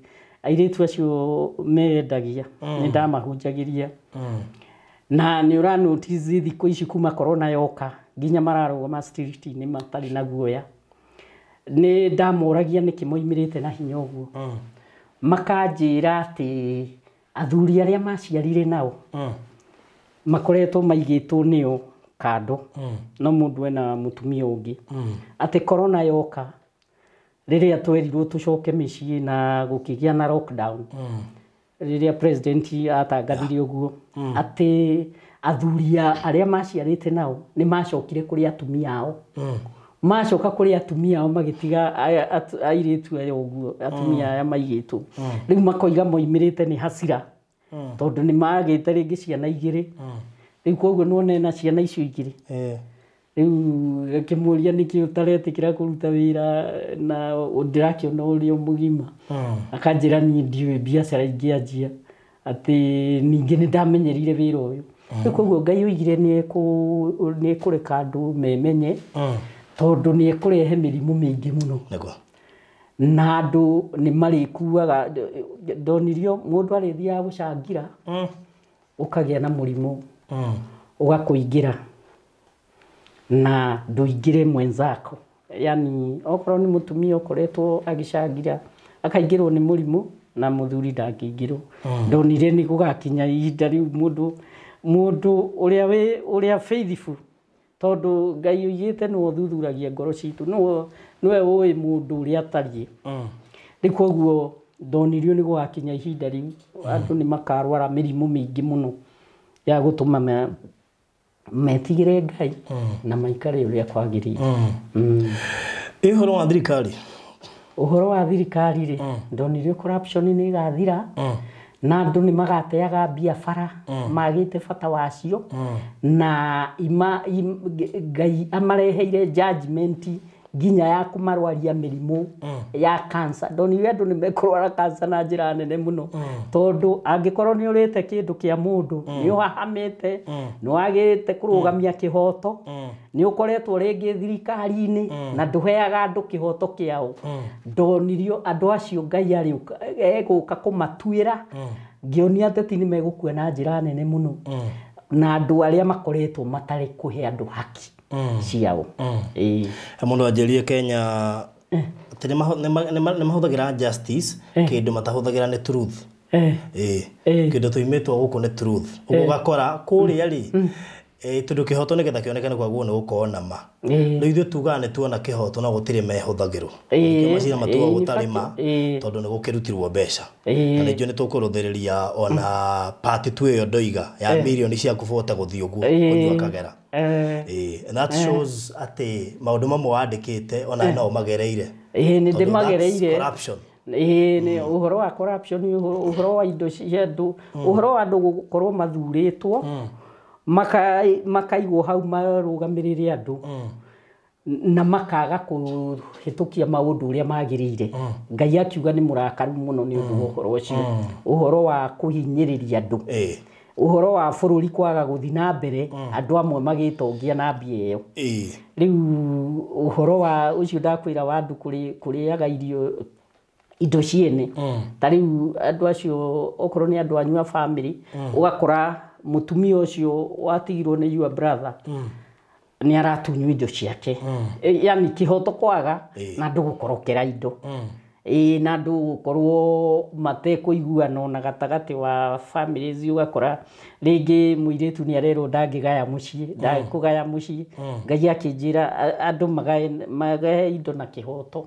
airĩtu acio mendagia, nĩ ndamahunjagĩria. Na nĩ ũra notice thikũ ici kuma corona yoka nginya mararũgama street-inĩ matarĩ na guoya. Nĩ ndamoragia nĩkĩ moimĩrĩte na hinya ũguo, makanjĩra atĩ athuri arĩa maciarire nao makoretwo maigĩtwo nĩo kando, no mũndũ ena mũtumia ũngĩ, atĩ corona yoka rĩrĩa twerirwo tũcoke mĩciĩ na gũkĩgĩa na lockdown, rĩrĩa president atangathire ũguo atĩ athuri arĩa maciarĩte nao nĩ macokire kũrĩ atumia ao, macoka kũrĩ atumia ao magĩtiga airĩtu aya ũguo, atumia aya maigĩtwo. Rĩu makoiga moimĩrĩte nĩ hasira tondũ nĩ magĩte rĩngĩ ciana igĩrĩ. Rĩu koguo nĩwona ena ciana icio igĩrĩ. Rĩu akĩmũria nĩkĩ ũtaretĩkĩra kũruta wĩra na ndĩrakĩona ũrĩ o mũgima, akanjĩra niĩ ndiũĩ biacara ingĩanjia, atĩ ningĩ nĩ ndamenyerire wĩra ũyũ. Rĩu koguo Ngai oigire nĩ ekũreka andũ memenye tondũ nĩ ekũrehe mĩrimũ mĩingĩ mũno na andũ nĩ marĩkuaga. Ndonirio mũndũ arĩthiaga gũcangira ũkagĩa na mũrimũ ũgakũingĩra na ndũingĩre mwenzako, yani okorwo nĩ mũtumia ũkoretwo agĩcangira akaingĩrwo nĩ mũrimũ na mũthuri ndangĩingĩrwo. Ndonire nĩ gũgakinya ihinda rĩu mũndũ ũrĩa wĩ ũrĩa faithful, tondũ Ngai oigĩte nĩwe ũthuthuragia ngoro citũ, nĩwe ũĩ mũndũ ũrĩa atariĩ. Rĩu koguo ndonirio nĩ gũgakinya ihinda rĩu andũ nĩ makarwara mĩrimũ mĩingĩ mũno ya gũtũma metigĩre Ngai na maikare ũrĩa kwagĩrĩire. Ĩ ũhoro wa thirikari? Ũhoro wa thirikari rĩ, ndonirio corruption nĩ ĩgathira na andũ nĩ magateaga mbia bara magĩte bata wacio, na Ngai amareheire judgment nginya ya kũmarwaria mĩrimũ ya cancer. Ndonire andũ nĩ mekũrwara cancer na njĩra nene mũno, tondũ angĩkorwo nĩ ũrĩte kĩndũ kĩa mũndũ, nĩ ũhahamĩte, nĩ wagĩte kũrũgamia kĩhoto, nĩ ũkoretwo rĩngĩ thirikari-inĩ na ndũheaga andũ kĩhoto kĩao, ndonirio andũ acio Ngai arĩũka egũka kũmatuĩra. Ngĩonia ateti nĩ megũkua na njĩra nene mũno na andũ arĩa makoretwo matarĩ kũhe andũ haki ciao. Ĩĩ. He mũndũ anjĩrire Kenya atĩ nĩ mahũthagĩra justice, kĩndũ matahũthagĩra nĩ truth. Ĩĩ. Kĩndũ tũimĩtwo gũkũ nĩ truth. Ũguo ũgakora kũrĩa rĩ, tondũ kĩhoto nĩgetha kĩonekane kwagwo nĩ gũkorwo na ma. Rĩu ithuĩ tugaga nĩ tuona kĩhoto no gũtirĩ mehũthagĩrwo. Nĩkĩo macira matuagwo gũtarĩ ma tondũ nĩ gũkĩrutirwo mbeca. Na ningĩ nĩ tũkũrũthĩrĩria ona part 2 ĩyo ndoiga ya mirioni cia kũbota gũthiĩ ũguo kũnyua kagera. Ĩĩ, and that shows atĩ maũndũ mamwe wandĩkĩte ona no ũmagereire. Ĩĩ, nĩ Tondũ that's ndĩmagereire. corruption. Ĩĩ, nĩ ũhoro wa corruption, ũhoro wa indo cia andũ, ũhoro wa andũ gũkorwo mathurĩtwo. Makaigwo hau marũgamĩrĩre andũ na makaga kũhĩtũkia maũndũ ũrĩa magĩrĩire. Ngai akiuga nĩ mũrakaru mũno nĩ ũndũ wa ũhoro ũcio, ũhoro wa kũhinyĩrĩria andũ, ũhoro wa bũrũri kwaga gũthiĩ na mbere, andũ amwe magĩtongia na mbia ĩyo. Rĩu ũhoro wa ũcio ndakwĩra wa andũ kũrĩaga irio indo ciene, ta rĩu andũ acio okorwo nĩ andũ anyu a family, ũgakora mũtumia ũcio watigirwo nĩ your brother nĩ aratunywo indo ciake. Yani kĩhoto kwaga na andũ gũkorokera indo. Ĩĩ, na andũ gũkorwo matekũiguana ona gatagatĩ wa families. Ũgakora rĩngĩ mũirĩtu nĩ arerwo ndangĩgaya mũciĩ, ndakũgaya mũciĩ. Ngai akĩnjĩra andũ magae indo na kĩhoto.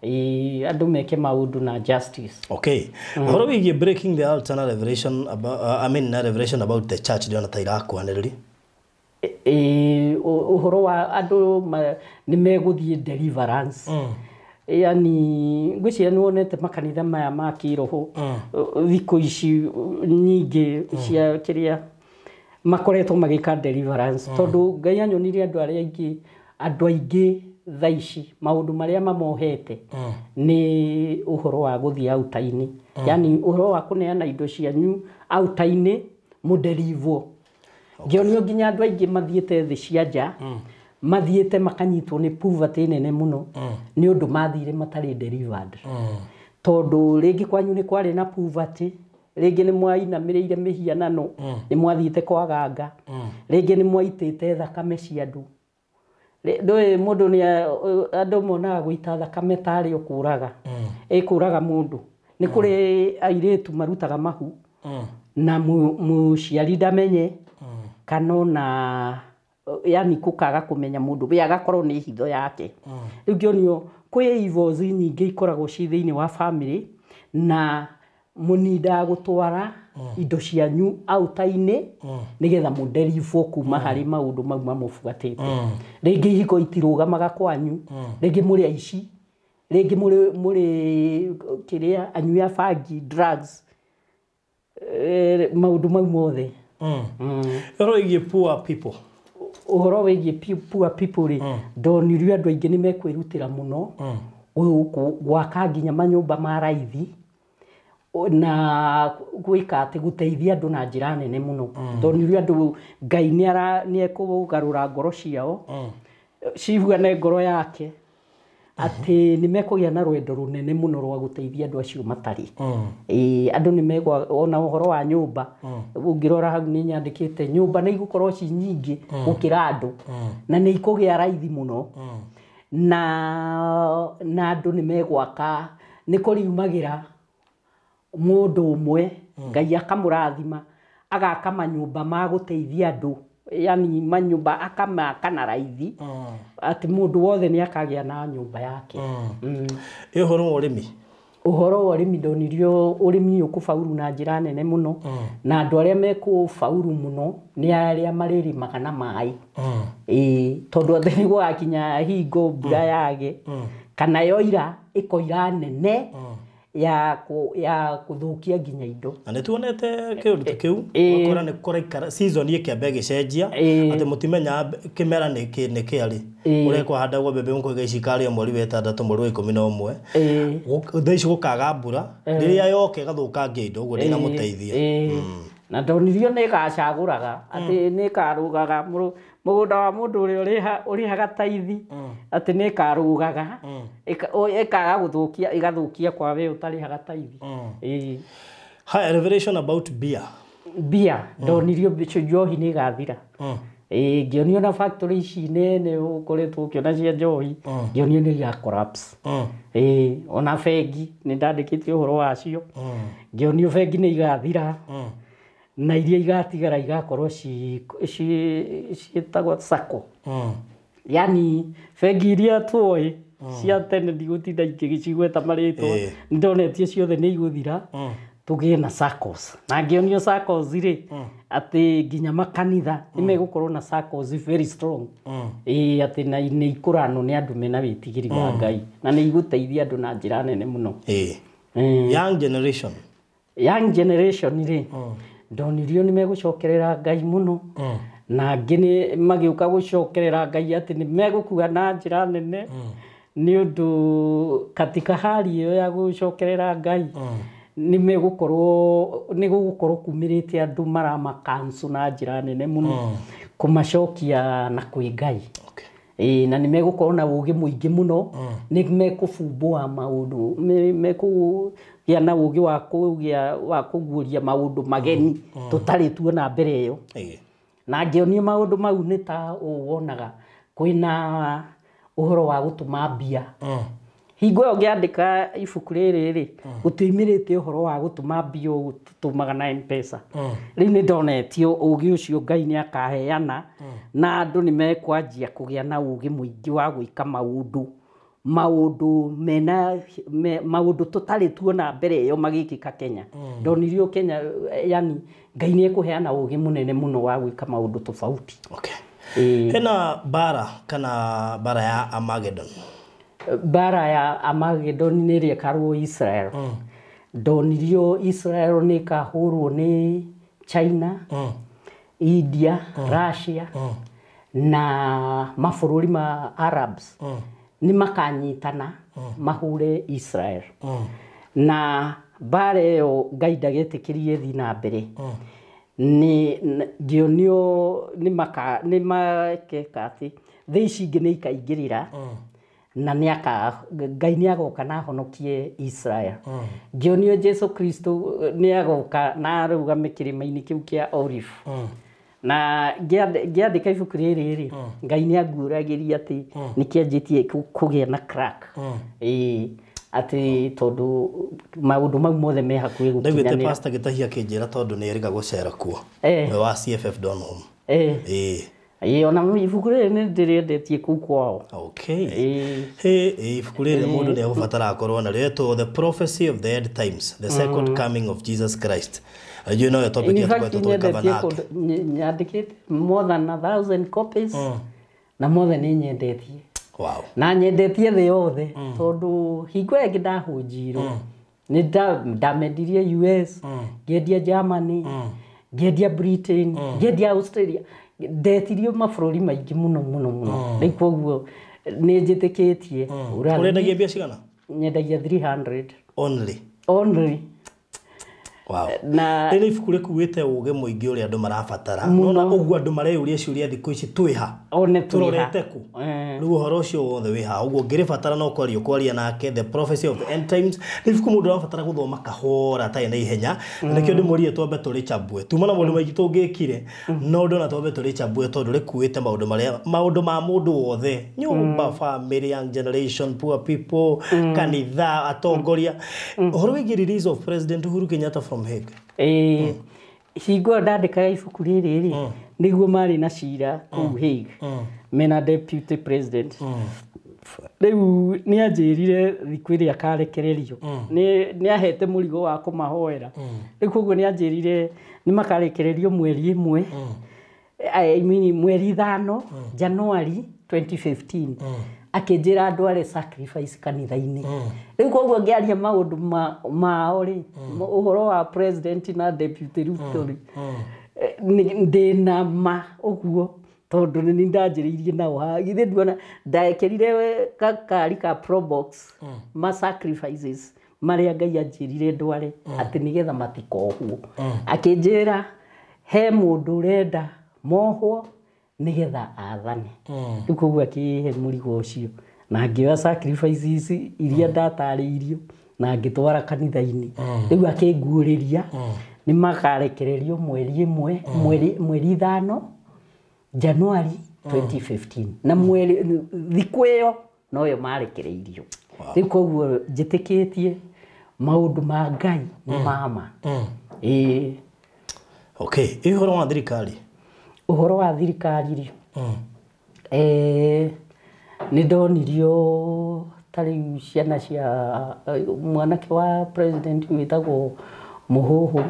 Ĩĩ, andũ meke maũndũ na justice. Okay, ũhoro wĩgiĩ breaking the altar na revelation about, I mean, na revelation about the church ndĩrona ta irakuhanĩrĩria. Ĩĩ, ũhoro wa andũ nĩ megũthiĩ deliverance. Yani ngwĩciria nĩ wonete makanitha maya ma kĩroho thikũ ici nyingĩ cia kĩrĩa makoretwo magĩka deliverance, tondũ Ngai anyonirie andũ arĩa aingĩ, andũ aingĩ thaa ici maũndũ marĩa mamohete nĩ ũhoro wa gũthiĩ altar-inĩ, yani ũhoro wa kũneana indo cianyu altar-inĩ mũderivwo. Ngĩonio nginya andũ aingĩ mathiĩte thĩ cia nja, mathiĩte makanyitwo nĩ poverty nene mũno nĩ ũndũ mathire matarĩ delivered, tondũ rĩngĩ kwanyu nĩ kwarĩ na poverty, rĩngĩ nĩ mwainamĩrĩire mĩhianano, nĩ mwathiĩte kwa ganga, rĩngĩ nĩ mwaitĩte thakame cia andũ. Ndũĩ mũndũ nĩ andũ monaga gũita thakame tarĩ o kũraga, ĩkũraga mũndũ. Nĩ kũrĩ airĩtu marutaga mahu na mũciari ndamenye, kana ona yani kũkaga kũmenya mũndũ we agakorwo nĩ hitho yake. Rĩu ngĩonio kwĩ evils nyingĩ ikoragwo ci thĩinĩ wa family, na mũnindaga gũtwara indo cianyu altar-inĩ nĩgetha mũderivwo kuma harĩ maũndũ mau mamũbuatĩte. Rĩngĩ ihiko itirũgamaga kwanyu, rĩngĩ mũrĩ aici, rĩngĩ mũrĩ kĩrĩa anyui a bangi, drugs, maũndũ mau mothe. Ũhoro wĩgiĩ poor people. Ũhoro wĩgiĩ poor people rĩ, ndonirio andũ aingĩ nĩ mekwĩrutĩra mũno gwaka nginya manyũmba ma raithi na gwĩka atĩ gũteithia andũ na njĩra nene mũno. Ndonirio andũ Ngai nĩ ekũgarũra ngoro ciao ciiguane ngoro yake, atĩ nĩ mekũgĩa na rwendo rũnene mũno rwa gũteithia andũ acio matarĩ. Ĩĩ, andũ nĩ megwa ona ũhoro wa nyũmba, ũngĩrora hau nĩ nyandĩkĩte nyũmba nĩ igũkorwo ci nyingĩ gũkĩra andũ, na nĩ ikũgĩa raithi mũno, na andũ nĩ megwaka, nĩ kũriumagĩra mũndũ ũmwe Ngai akamũrathima agaka manyũmba ma gũteithia andũ, yani manyũmba akamaka na raithi, atĩ mũndũ wothe nĩ akagĩa na nyũmba yake. Ĩ ũhoro wa ũrĩmi? Ũhoro wa ũrĩmi, ndonirio ũrĩmi ũkũbauru na njĩra nene mũno, na andũ arĩa mekũbauru mũno nĩ arĩa marĩrĩmaga na maĩ. Ĩĩ, tondũ atĩ nĩ gũgakinya hingo mbura yage kana yoira ĩkoira nene ya kũthũkia nginya indo. Na nĩ tuonete kĩũndũ ta kĩu, ũgakora nĩ kũraikara season ĩkĩamba ĩgĩcenjia, atĩ mũtimenya kĩmera nĩ kĩ nĩ kĩarĩ ũrĩa kwahandagwo mbembe mũkoiga ici ikarĩo mweri wa ĩtandatũ, mweri wa 11. Thaa ici gũkaga mbura, rĩrĩa yoka ĩgathũkangia indo ũguo, ndĩnamũteithia. Na ndonirio nĩ ĩgacagũraga atĩ nĩ ĩkarũgaga mũgũnda wa mũndũ ũrĩa ũrĩhaga taithi, atĩ nĩ ĩkarũgaga ĩkaga gũthũkia, ĩgathũkia kwa we ũtarĩhaga taithi. Ĩĩ. Haya, revelation about beer. Mbia, ndonirio njohi nĩ ĩgathira. Ĩĩ, ngĩonio na factory ici nene ũkoretwo ũkĩona cia njohi, ngĩonio nĩ iga collapse. Ĩĩ, ona bengi nĩ ndandĩkĩte ũhoro wacio, ngĩonio bengi nĩ igathira, na iria igatigara igakorwo ciĩtagwo sacco, yani bengi iria tuoĩ cia tene, ndigũtinda ingĩgĩcigweta marĩtwa, nĩndonetie ciothe nĩ igũthira, tũgĩe na saccos. Na ngĩonio saccos rĩ, atĩ nginya makanitha nĩ megũkorwo na saccos very strong. Ĩĩ, atĩ na nĩ ikũranwo nĩ andũ mena wĩtigĩri wa Ngai, na nĩ igũteithia andũ na njĩra nene mũno. Young generation. Young generation rĩ, Ndonirio nĩ megũcokerera Ngai mũno, na angĩ nĩ magĩũka gũcokerera Ngai atĩ nĩ megũkua na njĩra nene, nĩ ũndũ katika hali ĩyo ya gũcokerera Ngai nĩ megũkorwo nĩ gũgũkorwo kumĩrĩte andũ maramakancu na njĩra nene mũno, kũmacokia na kwĩ Ngai. Ĩĩ, na nĩ megũkorwo na ũgĩ mũingĩ mũno, nĩ mekũbumbũa maũndũ, mekũgĩa na ũgĩ wa kũgĩa wa kũguũria maũndũ mageni tũtarĩ tuona mbere ĩyo. Na ngĩonio maũndũ mau nĩ ta ũũ wonaga kwĩna ũhoro wa gũtũma mbia. Hingo ĩyo ngĩandĩka ibuku rĩrĩ rĩ, gũtiumĩrĩte ũhoro wa gũtũma mbia ũũ tũtũmaga na M-Pesa. Rĩu nĩ ndonetio ũgĩ ũcio Ngai nĩ akaheana, na andũ nĩ mekwanjia kũgĩa na ũgĩ mũingĩ wa gwĩka maũndũ maũndũ mena maũndũ tũtarĩ tuona mbere ĩyo magĩkĩka Kenya. Ndonirio Kenya, yani Ngai nĩ ekũheana ũgĩ mũnene mũno wa gwĩka maũndũ tofauti. Hena bara kana bara ya Armageddon? Bara ya Armageddon nĩ ĩrĩa ĩkarũo Israel. Ndonirio Israel nĩ ĩkahũrwo nĩ China, India, Russia na mabũrũri ma Arabs. Nĩ makanyitana mahũre Israel. Na bara ĩyo Ngai ndagetĩkĩrie ĩthiĩ na mbere. Nĩ ngĩonio nĩ maka nĩ makeka atĩ thĩ ici ingĩ nĩ ikaingĩrĩra, na nĩ aka Ngai nĩ agoka na ahonokie Israel. Ngĩonio Jesu Kristo nĩ agoka na arũgame kĩrĩma-inĩ kĩu kĩa Olive. Na ngĩandĩka ibuku rĩrĩ rĩ, Ngai nĩ anguũragĩria atĩ nĩ kĩanjĩtie kũgĩa na crack. Ĩĩ, atĩ tondũ maũndũ mau mothe me hakuhĩ Ndaiguĩte gũkinyanĩra. Pastor Gĩtahi akĩnjĩra tondũ nĩ erĩga gũcera kuo. We wa CFF Donholm. Ĩĩ, ona ibuku rĩrĩ nĩ ndĩrĩendetie kũu kwao. He ibuku rĩrĩ mũndũ nĩ egũbatara akorwo narĩo, etwo The Prophecy of the End Times, The Second Coming of Jesus Christ. Najua no topic In ya fact, tũkoretwo tũgĩkava nyendetie nake. kũndũ nyandĩkĩte more than 1,000 copies, na mothe nĩ nyendetie. Na nyendetie thĩ yothe, tondũ hingo ĩyo ĩngĩ ndahũnjirwo nĩ ndamendirie US, ngĩendia Germany, ngĩendia Britain, ngĩendia Australia, ndetirio mabũrũri maingĩ mũno mũno mũno. Rĩu koguo nĩ njĩtĩkĩtie. Ũrendagia mbia cigana? Nyendagia 300. Only. Only. Na Rĩrĩ ibuku rĩkuĩte ũgĩ mũingĩ ũrĩa andũ marabatara. Nona ũguo andũ mareyũria ciũria thikũ ici twĩ ha? One twĩ ha. Tũrorete kũ? Rĩu ũhoro ũcio wothe wĩ ha? Ũguo ngĩrĩbatara no kwaria kwaria nake The Prophecy of the End Times. Nĩ ibuku mũndũ arabatara gũthoma kahora atarĩ na ihenya. Na nĩkĩo ndĩmũrie twambe tũrĩchambue. Tuma na maũndũ maingĩ tũngĩkire, no ndona twambe tũrĩchambue tondũ rĩkuĩte maũndũ marĩa maũndũ ma mũndũ wothe. Nyũmba, family, young generation, poor people, kanitha, atongoria. Ũhoro wĩgiĩ release of President Uhuru Kenyatta from Hague. Hingo ĩyo ndandĩkaga ibuku rĩrĩ rĩ, nĩguo marĩ na cira kũu Hague mena deputy president. Rĩu nĩ anjĩrire thikũ ĩrĩa akarekererio, nĩ ahete mũrigo wa kũmahoera. Rĩu koguo nĩ anjĩrire nĩ makarekererio mweri ĩmwe, I mean mweri 5 January 2015. Akĩnjĩra ndware sacrifice kanitha-inĩ. Rĩu koguo ngĩaria maũndũ mao rĩ, ũhoro wa president na deputy Ruto rĩ, ndĩna ma ũguo tondũ nĩ ndanjĩrĩirie nao haha. Githĩ nduona ndekĩrire gakari ka Probox ma sacrifices marĩa Ngai anjĩrire ndware atĩ nĩgetha matikohwo. Akĩnjĩra he mũndũ ũrenda mohwo nĩgetha athane. Rĩu koguo akĩhe mũrigo ũcio na ngĩoya sacrifices iria ndatarĩirio na ngĩtwara kanitha-inĩ. Rĩu akĩnguũrĩria nĩ makarekererio mweri ĩmwe, mweri 5 January 2015, na mweri thikũ ĩyo noyo marekereirio. Rĩu koguo njĩtĩkĩtie maũndũ ma Ngai nĩ mama. Ĩĩ. Ĩ ũhoro wa thirikari? Ũhoro wa thirikari rĩ, nĩ ndonirio ta rĩu ciana cia mwanake wa president wĩtagwo Mũhũhũ.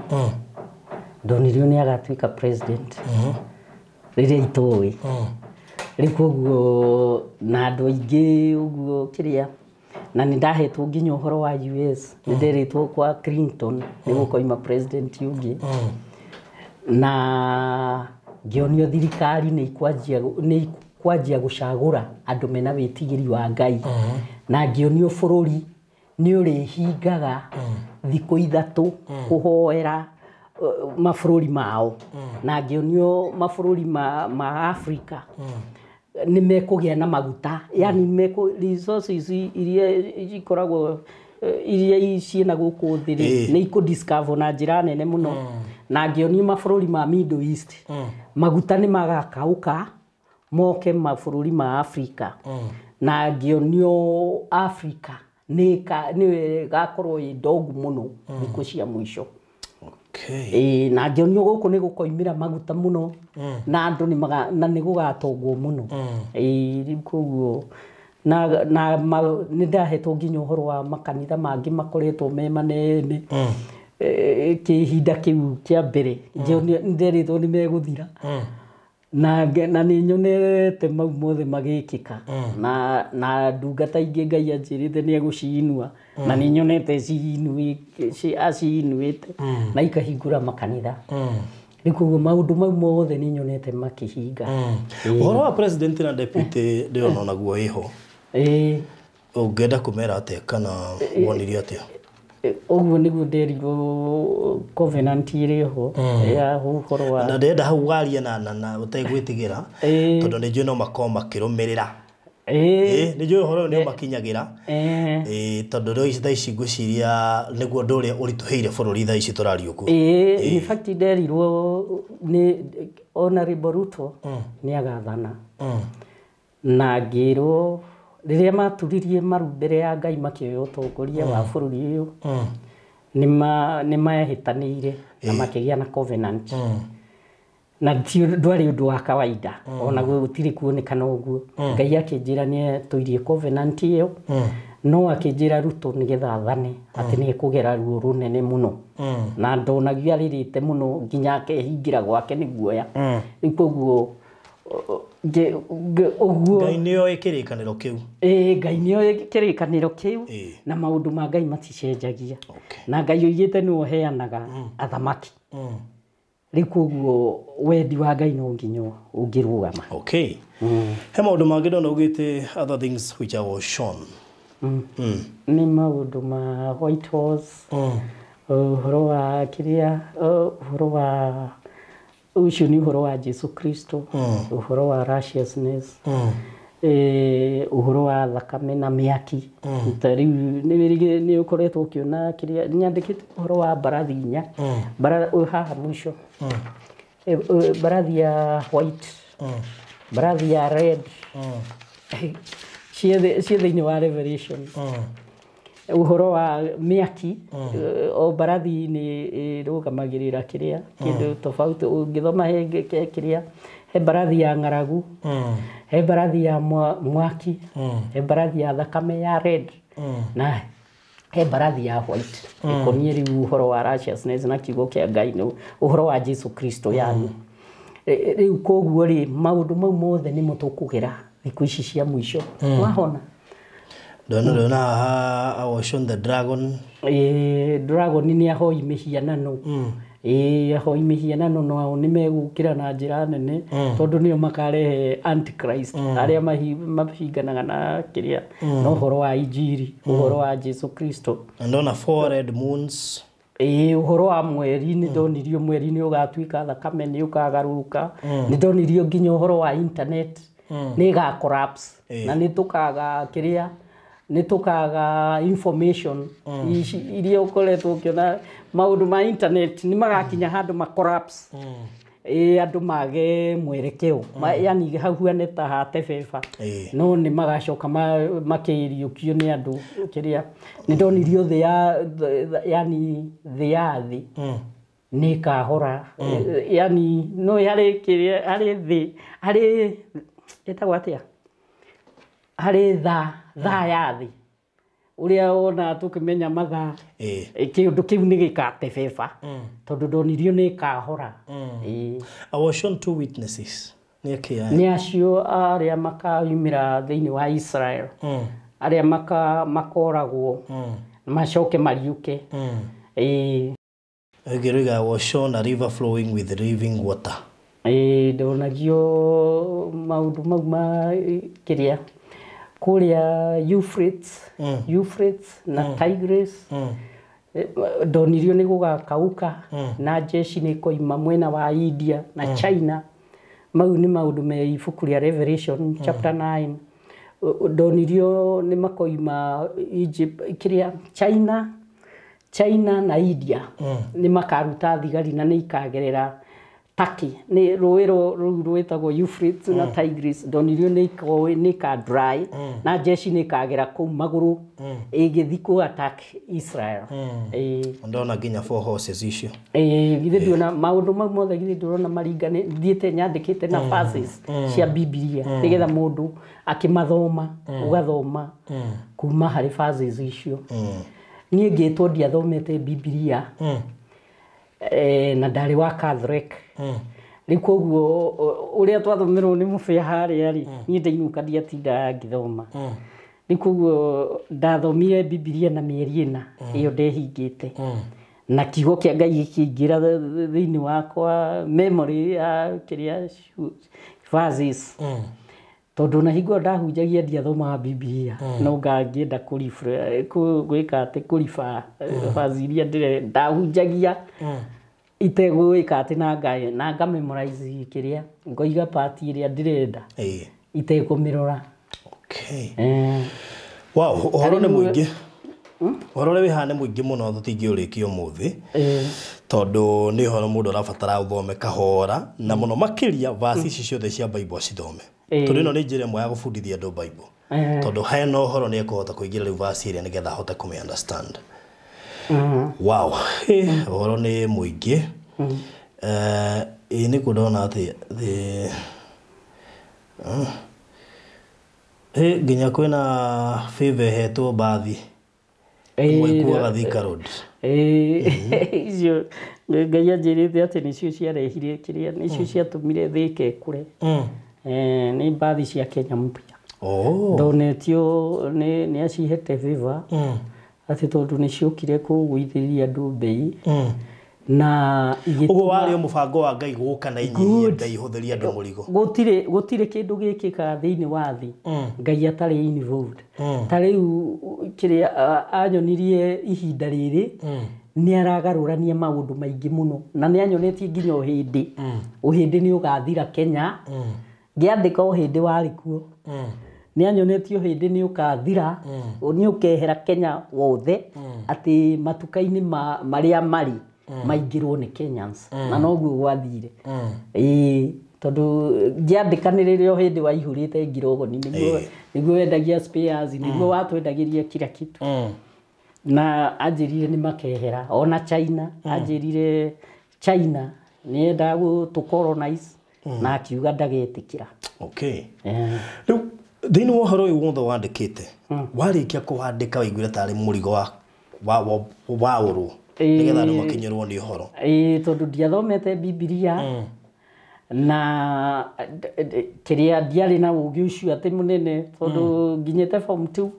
Ndonirio nĩ agatuĩka president rĩrĩa itoĩ. Rĩu koguo na andũ aingĩ ũguo kĩrĩa, na nĩ ndahetwo nginya ũhoro wa US, nĩ nderĩtwo kwa Clinton nĩ gũkoima president ũngĩ. Na ngĩonio thirikari nĩ ikwanjia gũcagũra andũ mena wĩtigĩri wa Ngai. Na ngĩonio bũrũri nĩ ũrĩhingaga thikũ ithatũ kũhoera mabũrũri mao. Na ngĩonio mabũrũri ma Africa nĩ mekũgĩa na maguta, yani resources iria ikoragwo iria ciĩna gũkũ thĩ rĩ nĩ ikũ-discover na njĩra nene mũno. Na ngĩonio mabũrũri ma Middle East maguta nĩ magakaũka moke mabũrũri ma Africa. Na ngĩonio Africa nĩ ĩgakorwo ĩ ndogu mũno thikũ cia mũico. Na ngĩonio gũkũ nĩ gũkoimĩra maguta mũno na andũ na nĩ gũgatongwo mũno. Rĩu koguo na nĩ ndahetwo nginya ũhoro wa makanitha mangĩ makoretwo me manene kĩhinda kĩu kĩa mbere nderĩtwo nĩ megũthira. Na nĩ nyonete mau mothe magĩkĩka. Na ndungata ingĩ Ngai anjĩrĩte nĩ egũciinua na nĩ nyonete aciinuĩte na ikahingũra makanitha. Rĩu koguo maũndũ mau mothe nĩ nyonete makĩhinga. Ũhoro wa president na deputy ndĩrona onaguo ĩho. Ũngĩenda kũmera atĩa kana wonirie atĩa? Ũguo nĩguo nderirwo covenant ĩrĩ ho ya ũhoro wa na ndĩrenda hau warie na ũtegwĩtigĩra tondũ nĩ njũĩ no makorwo makĩrũmĩrĩra. Nĩ njũĩ ũhoro ũyũ nĩ ũmakinyagĩra. Tondũ rĩu thaa ici ngwĩciria nĩguo ũndũ ũrĩa ũritũhĩire bũrũri thaa ici tũraria ũguo. In fact nderirwo nĩ Honorable Ruto nĩ agathana. Na ngĩrwo rĩrĩa maturirie maru mbere ya Ngai makĩoya ũtongoria wa bũrũri ũyũ nĩ mahĩtanĩire na makĩgĩa na covenant. Na ndwarĩ ũndũ wa kawaida ona gũtirĩ kuonekana ũguo. Ngai akĩnjĩra nĩ atũirie covenant ĩyo no akĩnjĩra Ruto nĩgetha athane atĩ nĩ ekũgera ruo rũnene mũno. Na ndonagia arĩrĩte mũno nginya akehingĩra gwake nĩ guoya. Rĩu koguo ũguo Ngai nĩoĩ kĩrĩkanĩro kĩu. Ngai nĩoĩ kĩrĩkanĩro kĩu na maũndũ ma Ngai maticenjagia. Na Ngai oigĩte nĩwe ũheanaga athamaki. Rĩu koguo wendi wa Ngai no nginya ũngĩrũgama. Okay. He maũndũ mangĩ ndona ugĩte other things which I was shown. Nĩ maũndũ ma White House, ũhoro wa kĩrĩa, ũhoro wa ũcio nĩ ũhoro wa Jesu Kristo, ũhoro wa righteousness, ũhoro wa thakame na mĩaki. Ta rĩu nĩ ũkoretwo ũkĩona kĩrĩa nyandĩkĩte ũhoro wa mbarathi inya. Haha mũico. Mbarathi ya white, mbarathi ya red, ciĩ thĩinĩ wa Revelation. Ũhoro wa mĩaki, o mbarathi nĩ ĩrũgamagĩrĩra kĩrĩa kĩndũ tofauti. Ũngĩthoma he kĩrĩa, he mbarathi ya ng'aragu, he mbarathi ya mwaki, he mbarathi ya thakame ya red, na he mbarathi ya white. Ĩkoniĩ rĩu ũhoro wa righteousness na kiugo kĩa Ngai, ũhoro wa Jesu Kristo yani. Rĩu koguo rĩ maũndũ mau mothe nĩmo tũkũgera thikũ ici cia mũico. Wahona? Ndona haha I was shown the dragon. Dragon nĩ ahoi mĩhianano. Ahoi mĩhianano nao nĩ megũkĩra na njĩra nene tondũ nĩo makarehe antichrist arĩa mahinganaga na kĩrĩa na ũhoro wa injiri, ũhoro wa Jesu Kristo. Ndona four red moons. Ũhoro wa mweri nĩ ndonirio mweri nĩ ũgatuĩka thakame nĩ ũkagarũrũka. Nĩ ndonirio nginya ũhoro wa internet nĩ ĩga collapse na nĩ tũkaga kĩrĩa nĩ tũkaga information iria ũkoretwo ũkĩona maũndũ ma internet nĩ magakinya handũ ma collapse. Andũ mage mwerekeo, yani hau ta hatebeba no nĩ magacoka makĩriũkio nĩ andũ kĩrĩa nĩ ndonirio thĩ ya yani thĩ ya thĩ nĩ ĩkahora yani no harĩ kĩrĩa harĩ thĩ harĩ ĩtagwo atĩa harĩ thaa ya thĩ ũrĩa wona tũkĩmenya mathaa kĩũndũ kĩu nĩ gĩkatebeba tondũ ndonirio nĩ ĩkahora. I was shown two witnesses. Nĩ acio arĩa makaumĩra thĩinĩ wa Israel, arĩa makoragwo macoke mariũke. Ĩngĩ was shown a river flowing with living water. Ĩĩ ndonagio maũndũ mau ma kĩrĩa kũrĩa Euphrates, Euphrates na Tigris. Ndonirio nĩ gũgakauka na jeshi nĩ ĩkoima mwena wa India na China. Mau nĩ maũndũ me ibuku rĩa Revelation chapter 9. Ndonirio nĩ makoima Egypt, kĩrĩa China na India nĩ makaruta thigari na nĩ ikagerera Turkey. Nĩ rũĩ rũu rwĩtagwo Euphrates na Tigris. Ndonirio nĩ ika dry na jeshi nĩ ikagera kũu magũrũ ĩgĩthiĩ kũ attack Israel. Ndona nginya four horses icio. Githĩ nduona maũndũ mau mothe, githĩ ndũrona maringane, thiĩte nyandĩkĩte na verses cia Bibilia nĩgetha mũndũ akĩmathoma ũgathoma kuma harĩ verses icio. Niĩ ngĩtwo ndiathomete Bibilia na ndarĩ wa Catholic. Rĩu koguo ũrĩa twathomerwo nĩ mũbĩa harĩa rĩ, niĩ ndainũka ndiatindaga ngĩthoma. Rĩu koguo ndathomire Bibilia na mĩeri 4 ĩyo ndehingĩte. Na kiugo kĩa Ngai gĩkĩingĩra thĩinĩ wakwa memory ya kĩrĩa verses. Tondũ na hingo ndahunjagia ndiathomaga Bibilia, no ngangĩenda gwĩka atĩ kũriba verse iria ndahunjagia itegwĩka atĩ na nga memorize kĩrĩa ngoiga part ĩrĩa ndĩrenda itekũmĩrora. Okay. Wow, ũhoro nĩ mũingĩ. Ũhoro ũrĩa wĩ haha nĩ mũingĩ mũno tũtingĩũrĩkia ũmũthĩ. Tondũ nĩ ũhoro mũndũ arabatara ũthome kahora na mũno makĩria verse ici ciothe cia Bible acithome. Tondũ ĩno nĩ njĩra ĩmwe ya gũbundithia andũ Bible. Tondũ hena ũhoro nĩ ekũhota kũingĩra rĩu verse ĩrĩa nĩgetha ahote kũmĩ understand. Wow, ũhoro nĩ mũingĩ. Ĩ nĩ kũ ndona atĩ nginya kwĩna favor ĩhetwo mbathi. Ĩkuaga Thika Road. Icio Ngai anjĩrĩte atĩ nĩcio ciarehire kĩrĩa, nĩcio ciatũmire Thika ĩkũre. Nĩ mbathi cia Kenya mpya. Ndonetio nĩ acihete favor atĩ tondũ nĩ ciokire kũgũithĩria andũ mbei. Na ũguo warĩ mũbango wa Ngai gũka na inyihie mbei hũthĩria andũ mũrigo. Gũtirĩ kĩndũ gĩkĩkaga thĩinĩ wa thĩ Ngai atarĩ involved. Ta rĩu kĩrĩa anyonirie ihinda rĩrĩ nĩ aragarũrania maũndũ maingĩ mũno na nĩ anyonetie nginya ũhĩndĩ. Ũhĩndĩ nĩ ũgathira Kenya. Ngĩandĩka ũhĩndĩ warĩ kuo. Nĩ anyonetie ũhĩndĩ nĩ ũkathira, nĩ ũkehera Kenya wothe atĩ matuka-inĩ marĩa marĩ maingĩrwo nĩ Kenyans. Na noguo gwathire. Tondũ ngĩandĩkanĩrĩra ũhĩndĩ waihũrĩte ngirogoni nĩguo wendagia spares, nĩguo watwendagĩria kila kitu. Na anjĩrire nĩ makehera ona China, anjĩrire China nĩendaga gũtũ-colonize na akiuga ndagetĩkĩra. Okay. Rĩu thĩinĩ wa ũhoro ũyũ wothe wandĩkĩte, warĩkia kũwandĩka waiguire tarĩ mũrigo wa ũrwo nĩgetha andũ makinyĩrwo nĩ ũhoro. Tondũ ndiathomete Bibilia na kĩrĩa ndiarĩ na ũũgĩ ũcio atĩ mũnene tondũ nginyĩte form 2.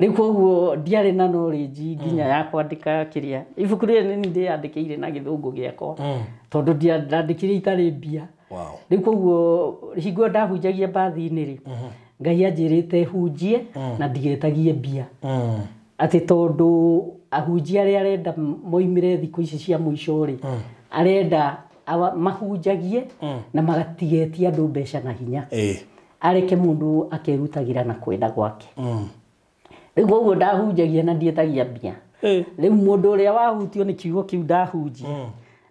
Rĩu koguo ndiarĩ na knowledge nginya ya kwandĩka kĩrĩa ibuku rĩrĩ nĩ ndĩyandĩkĩire na gĩthũngũ gĩakwa tondũ ndandĩkire itarĩ mbia. Rĩu koguo hingo ndahunjagia mbathi-inĩ rĩ, Ngai anjĩrĩte hunjie na ndigetagie mbia. Atĩ tondũ ahunjia arĩa arenda moimĩre thikũ ici cia mũico rĩ, arenda mahunjagie na magatigetie andũ mbeca na hinya. Areke mũndũ akerutagĩra na kwenda gwake. Rĩu koguo ndahunjagia na ndietagia mbia. Rĩu mũndũ ũrĩa wahutio nĩ kiugo kĩu ndahunjia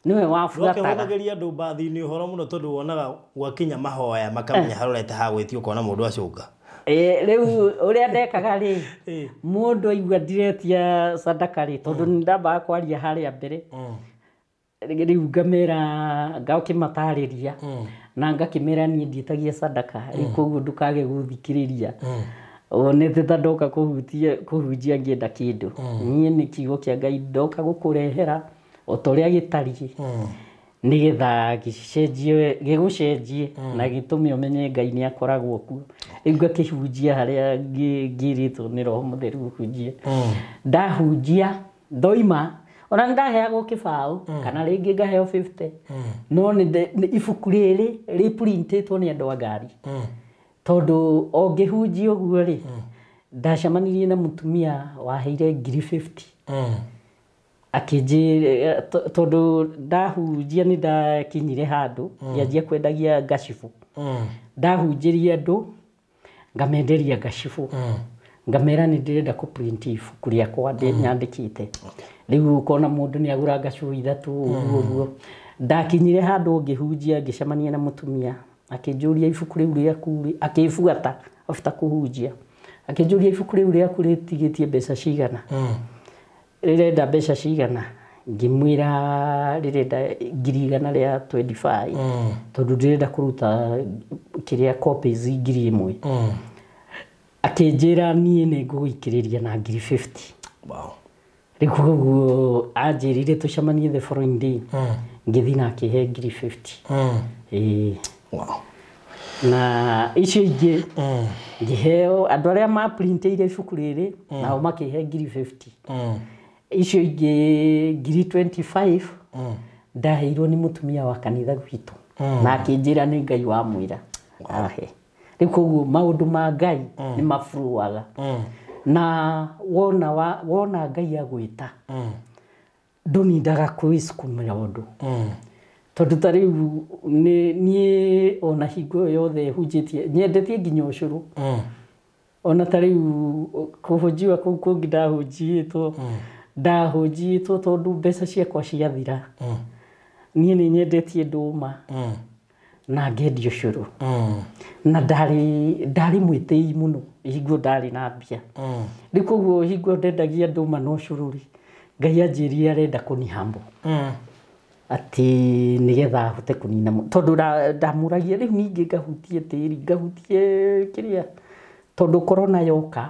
nĩwe wabuataga. Ndũkĩhũthagĩria andũ mbathi-inĩ ũhoro mũno tondũ wonaga gwakinya mahoya makamenya harorete ha gwĩtio ũkona mũndũ acũnga. Rĩu ũrĩa ndekaga rĩ, mũndũ aigua ndiretia sadaka rĩ, tondũ nĩ ndambaga kwaria harĩa mbere. Rĩu ngamera ngakĩmatarĩria na ngakĩmera niĩ ndiĩtagia sadaka, rĩu koguo ndũkage gũthikĩrĩria. Wonete ta ndoka kũhunjia ngĩenda kĩndũ. Niĩ nĩ kiugo kĩa Ngai ndoka gũkũrehera o ta ũrĩa gĩtariĩ nĩgetha gĩcenjie, gĩgũcenjie na gĩtũme ũmenye Ngai nĩ akoragwo kuo. Rĩu ngakĩhunjia harĩa ngĩrĩtwo nĩ Roho Mũtheru hunjie. Ndahunjia ndoima Ona nĩ ndaheagwo kĩbaũ kana rĩngĩ ngaheo 50, no nĩ ibuku rĩrĩ rĩprintĩtwo nĩ andũ a ngari, tondũ o ngĩhunjia ũguo rĩ, ndacemanirie na mũtumia waheire ngiri 50. Akĩnjĩra tondũ ndahunjia nĩ ndakinyire handũ ngĩanjia kwendagia ngacibũ. Ndahunjĩria andũ ngamenderia ngacibũ, ngamera nĩ ndĩrenda kũ-print ibuku rĩakwa nyandĩkĩte. Rĩu ũkona mũndũ nĩ agũra ngacibũ ithatũ ũguo ũguo. Ndakinyire handũ ngĩhunjia, ngĩcemania na mũtumia akĩnjũria ibuku rĩu rĩaku rĩ, akĩbuata after kũhunjia, akĩnjũria ibuku rĩu rĩaku rĩtigĩtie mbeca cigana, rĩrenda mbeca cigana. Ngĩmwĩra rĩrenda 125,000, tondũ ndĩrenda kũruta kĩrĩa copies 1000. Akĩnjĩra niĩ nĩ ngũgũikĩrĩria na ngiri 50. Rĩu koguo anjĩrire tũcemanie the following day. Ngĩthiĩ na akĩhe ngiri 50. Ĩĩ. Na icio ingĩ ngĩheo andũ arĩa maprintĩire ibuku rĩrĩ, nao makĩhe ngiri 50. Icio ingĩ ngiri 25 ndaheirwo nĩ mũtumia wa kanitha gwitũ, na akĩnjĩra nĩ Ngai wamwĩra ahe. Rĩu koguo maũndũ ma Ngai nĩ maburuaga, na wona wona Ngai agwĩta ndũnindaga kwĩcukumĩra ũndũ, tondũ ta rĩu niĩ ona hingo ĩyo yothe hunjĩtie nyendetie nginya ũcũrũ. Ona ta rĩu kũhunjiwa kũu kũngĩ ndahunjĩtwo, ndahunjĩtwo tondũ mbeca ciakwa ciathira. Niĩ nĩ nyendetie ndũma na ngendia ũcũrũ, na ndarĩ mwĩtĩi mũno hingo ndarĩ na mbia. Rĩu koguo hingo ndendagia ndũma na ũcũrũ rĩ, Ngai anjĩrire arenda kũnihambo atĩ nĩgetha ahote kũnina tondũ ndamũragia rĩu ningĩ ngahutie tĩri, ngahutie kĩrĩa, tondũ korona yoka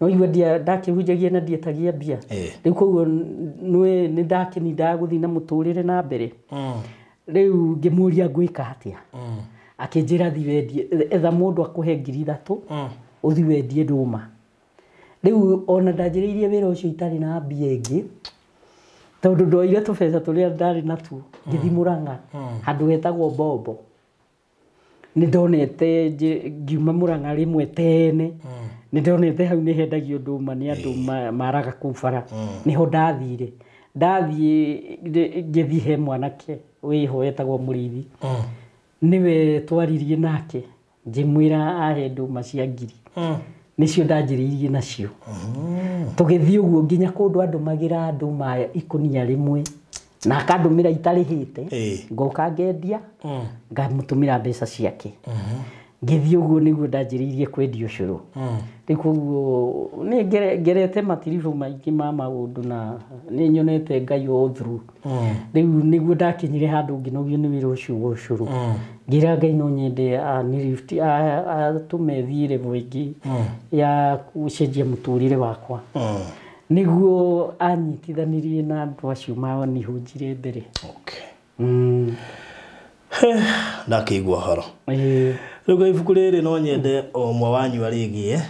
no igua ndakĩhunjagia na ndietagia mbia. Rĩu koguo nĩ ndakĩnindaga gũthiĩ na mũtũrĩre na mbere. Rĩu ngĩmũria ngwĩka atĩa, akĩnjĩra thiĩ wendie, etha mũndũ akũhe 3,000 ũthiĩ wendie ndũma. Rĩu ona ndanjĩrĩirie wĩra ũcio itarĩ na mbia ĩngĩ, tondũ ndoire tũbeca tũrĩa ndarĩ natuo ngĩthiĩ Mũrang'a handũ hetagwo Bombo. Nĩ ndonete ngiuma Mũrang'a rĩmwe tene, nĩ ndonete hau nĩ hendagio ndũma nĩ andũ maraga kũu bara. Nĩho ndathire, ndathiĩ ngĩthiĩ he mwanake wĩho wetagwo Mũrĩithi, nĩwe twaririe nake ngĩmwĩra ahe ndũma cia ngiri, nĩcio ndanjĩrĩirie nacio. Tũgĩthiĩ ũguo nginya kũndũ andũmagĩra ndũma ikũnia rĩmwe na akandũmĩra itarĩhĩte, ngoka ngendia ngamũtũmĩra mbeca ciake. Ngĩthiĩ ũguo nĩguo ndanjĩrĩirie kwendia ũcũrũ. Rĩu koguo nĩ ngerete matiribũ maingĩ ma maũndũ na nĩ nyonete Ngai all through. Rĩu nĩguo ndakinyire handũ ngĩnogio nĩ wĩra ũcio wa ũcũrũ, ngĩra Ngai no nyende atũme thiĩ level ĩngĩ ya gũcenjia mũtũrĩre wakwa. Nĩguo anyitithanirie na andũ acio manihunjire mbere. Ndakĩigua horo. Rĩu ibuku rĩrĩ no nyende o ũmwe wanyu arĩgie,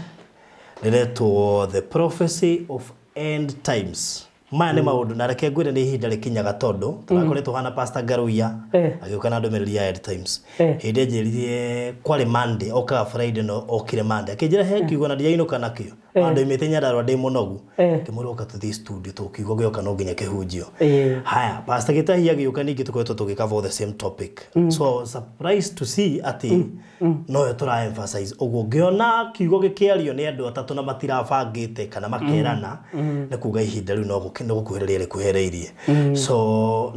rĩretwo The Prophecy of End Times. Maya nĩ maũndũ na reke ngwĩre nĩ ihinda rĩkinyaga, tondũ tũrakoretwo hana Pastor Ngaruiya agĩũka na ndũmĩrĩri ya End Times. Hĩndĩ ĩnjĩrire kwarĩ Monday, okaga Friday, no okire Monday akĩnjĩra he kiugo na ndiainũka nakĩo. Ona ndoimĩte Nyandarũa ndĩ mũnogu, ngĩmwĩra ũka tũthiĩ studio, tondũ kiugo gĩoka no nginya kĩhunjio. Haya, Pastor Gĩtahi agĩũka ningĩ tũkoretwo tũgĩcover the same topic, so I was surprised to see atĩ noyo tũra emphasize ũguo. Ngĩona kiugo gĩkĩario nĩ andũ atatũ na matirabangĩte kana makerana, nĩ kuga ihinda rĩu no gũkuhĩrĩria rĩkuhĩrĩirie. So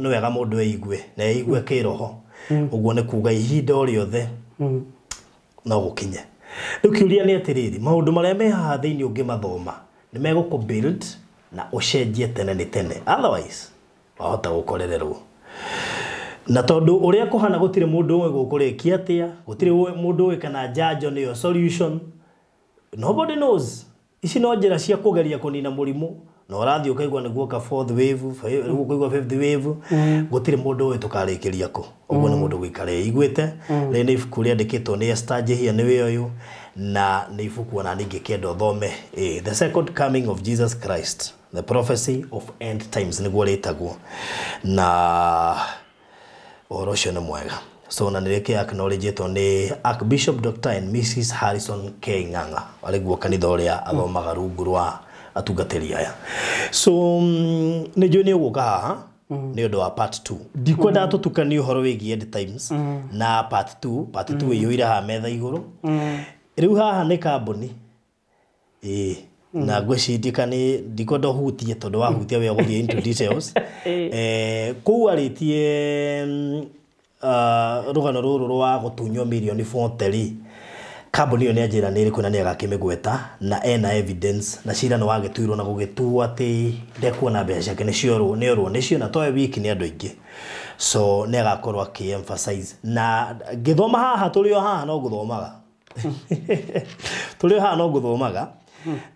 nĩ wega mũndũ eigue na eigue kĩroho ũguo, nĩ kuga ihinda o rĩothe no gũkinye. Rĩu kĩũria nĩ atĩrĩrĩ, maũndũ marĩa me haha thĩinĩ ũngĩmathoma nĩ megũkũ build na ũcenjie tene nĩ tene, otherwise wahota gũkorererwo. Na tondũ ũrĩa kũhana gũtirĩ mũndũ ũĩ gũkũrĩkia atĩa, gũtirĩ mũndũ ũĩ kana njanjo nĩyo solution. Nobody knows. Ici no njĩra cia kũgeria kũnina mũrimũ, na ũrathiĩ ũkaigua nĩ guoka fourth wave, rĩu ũkaigua fifth wave. Gũtirĩ mũndũ ũĩ tũkarĩkĩria kũ. Ũguo nĩ mũndũ gũikara ĩiguĩte. Rĩrĩ nĩ ibuku rĩandĩkĩtwo nĩ Esther Njihia nĩwe ũyũ, na nĩ ibuku ona ningĩ kĩenda ũthome. The Second Coming of Jesus Christ. The Prophecy of End Times nĩguo rĩtagwo, na ũhoro ũcio nĩ mwega. So na nĩrĩkĩ acknowledgetwo nĩ Archbishop Dr. and Mrs. Harrison K. Ng'ang'a, arĩguo kanitha ũrĩa athomaga rungu rwa atungatĩri aya. So nĩ njũĩ nĩ ũgũka haha nĩ ũndũ wa part 2. Ndikwendaga tũtukanie ũhoro wĩgiĩ end times na part 2. Part 2 ĩiyũire haha metha igũrũ. Rĩu haha nĩ kambuni ĩĩ, na ngwĩciria kana ndikwenda ũhutie tondũ wahutia we ũgũthiĩ into details. Kũu arĩtie rũgano rũrũ rwa gũtunywo mirioni 40 rĩ, kambuni ĩyo nĩ anjĩra nĩ ĩrĩkũ na nĩ agakĩmĩgweta na ena evidence, na cira nĩ wagĩtuirwo na gũgĩtuo atĩ ndekuona mbeca ciake nĩ ciorwo, nĩ orwo nĩcio, na towe wiki nĩ andũ aingĩ. So nĩ agakorwo akĩ emphasize na ngĩthoma haha, tũrĩ o haha no ngũthomaga, tũrĩ o haha no ngũthomaga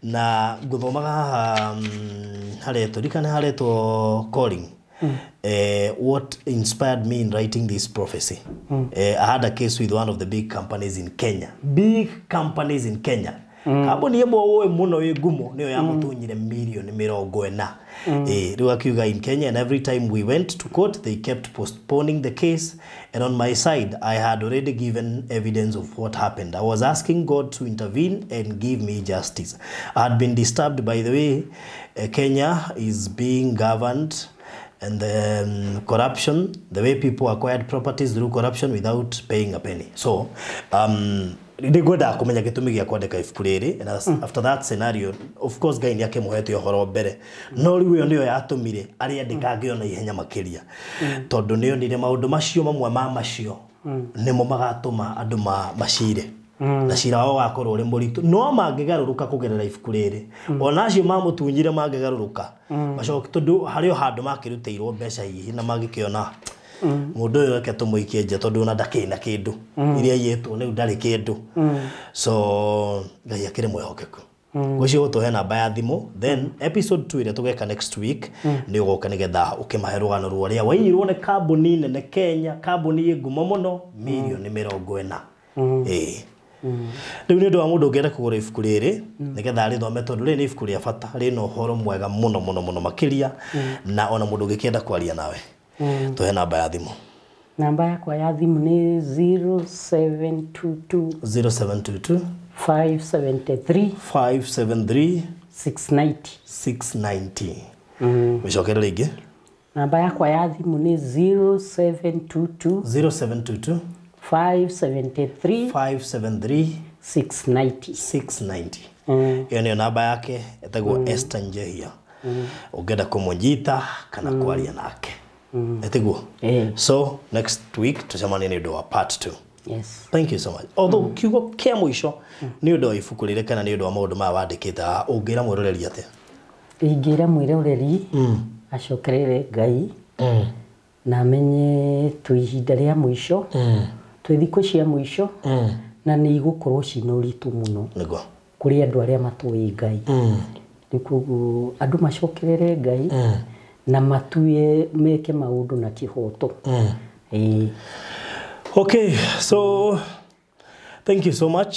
na ngũthomaga haha, haretwo ndikane haretwo calling. What inspired me in writing this prophecy? I had a case with one of the big companies in Kenya, big companies in Kenya. Kambuni ĩmwe ũĩ mũno ĩ ngumo nĩyo yamũtunyire mirioni 40. Rĩu akiuga in Kenya, and every time we went to court they kept postponing the case, and on my side I had already given evidence of what happened. I was asking God to intervene and give me justice. I had been disturbed by the way Kenya is being governed and the corruption, the way people acquired properties through corruption without paying a penny. So, nĩngwendaga kũmenya gĩtũmi gĩa kwandĩka ibuku rĩrĩ. And after that scenario, of course, Ngai nĩ akĩmũhete ũhoro mbere, no rĩu ĩyo nĩyo yatũmire arĩandĩkange ona ihenya makĩria, tondũ nĩ onire maũndũ macio mamwe ma macio nĩmo magatũma andũ macire na cira wao ũgakorwo ũrĩ mũritũ, no mangĩgarũrũka kũgerera ibuku rĩrĩ, ona acio mamũtunyire mangĩgarũrũka macoke, tondũ harĩ o handũ makĩrutĩirwo mbeca hihi na magĩkĩona mũndũ ũyũ reke tũmũikie nja tondũ ona ndakĩrĩ na kĩndũ, iria aiyĩtwo rĩu ndarĩ kĩndũ. So Ngai akĩrĩ mwĩhokeku. Ngwĩciria ũtũhe namba ya thimũ, then episode 2 ĩrĩa tũgeka next week nĩ ũgoka nĩgetha ũkĩmahe rũgano rwa ũrĩa waiyirwo nĩ kambuni nene Kenya, kambuni ĩ ngumo mũno, mirioni 40. Ĩĩ, rĩu nĩ ũndũ wa mũndũ ũngĩenda kũgũra ibuku rĩrĩ nĩgetha arĩthome, tondũ rĩrĩ nĩ ibuku rĩa bata rĩna ũhoro mwega mũno mũno mũno makĩria, na ona mũndũ ũngĩkĩenda kwaria nawe, tũhe namba ya thimũ. Namba yakwa ya thimũ nĩ 0722 0722 573 573 690. 690. Mĩcokere rĩngĩ. Namba yakwa ya thimũ nĩ 0722 0722 573 573 690. 690. Ĩyo nĩyo namba yake, ĩtagwo Esther Njehia, ũngĩenda kũmũnyita kana kwaria nake, ĩtiguo? Eh. So next week tũcemanie nĩ ũndũ wa part 2. Yes. Thank you so much. Although kiugo kĩa mũico nĩ ũndũ wa ibuku rĩrĩ kana nĩ ũndũ wa maũndũ maya wandĩkĩte haha, ũngĩra mwĩroreri atĩa? Ingĩra mwĩroreri acokerere Ngai na amenye twĩ ihinda rĩa mũico, twĩ thikũ cia mũico, na nĩ igũkorwo cina ũritũ mũno kũrĩ andũ arĩa matoĩ Ngai. Rĩu koguo andũ macokerere Ngai na matue meke maũndũ na kĩhoto. Ĩĩ. Okay, so thank you so much.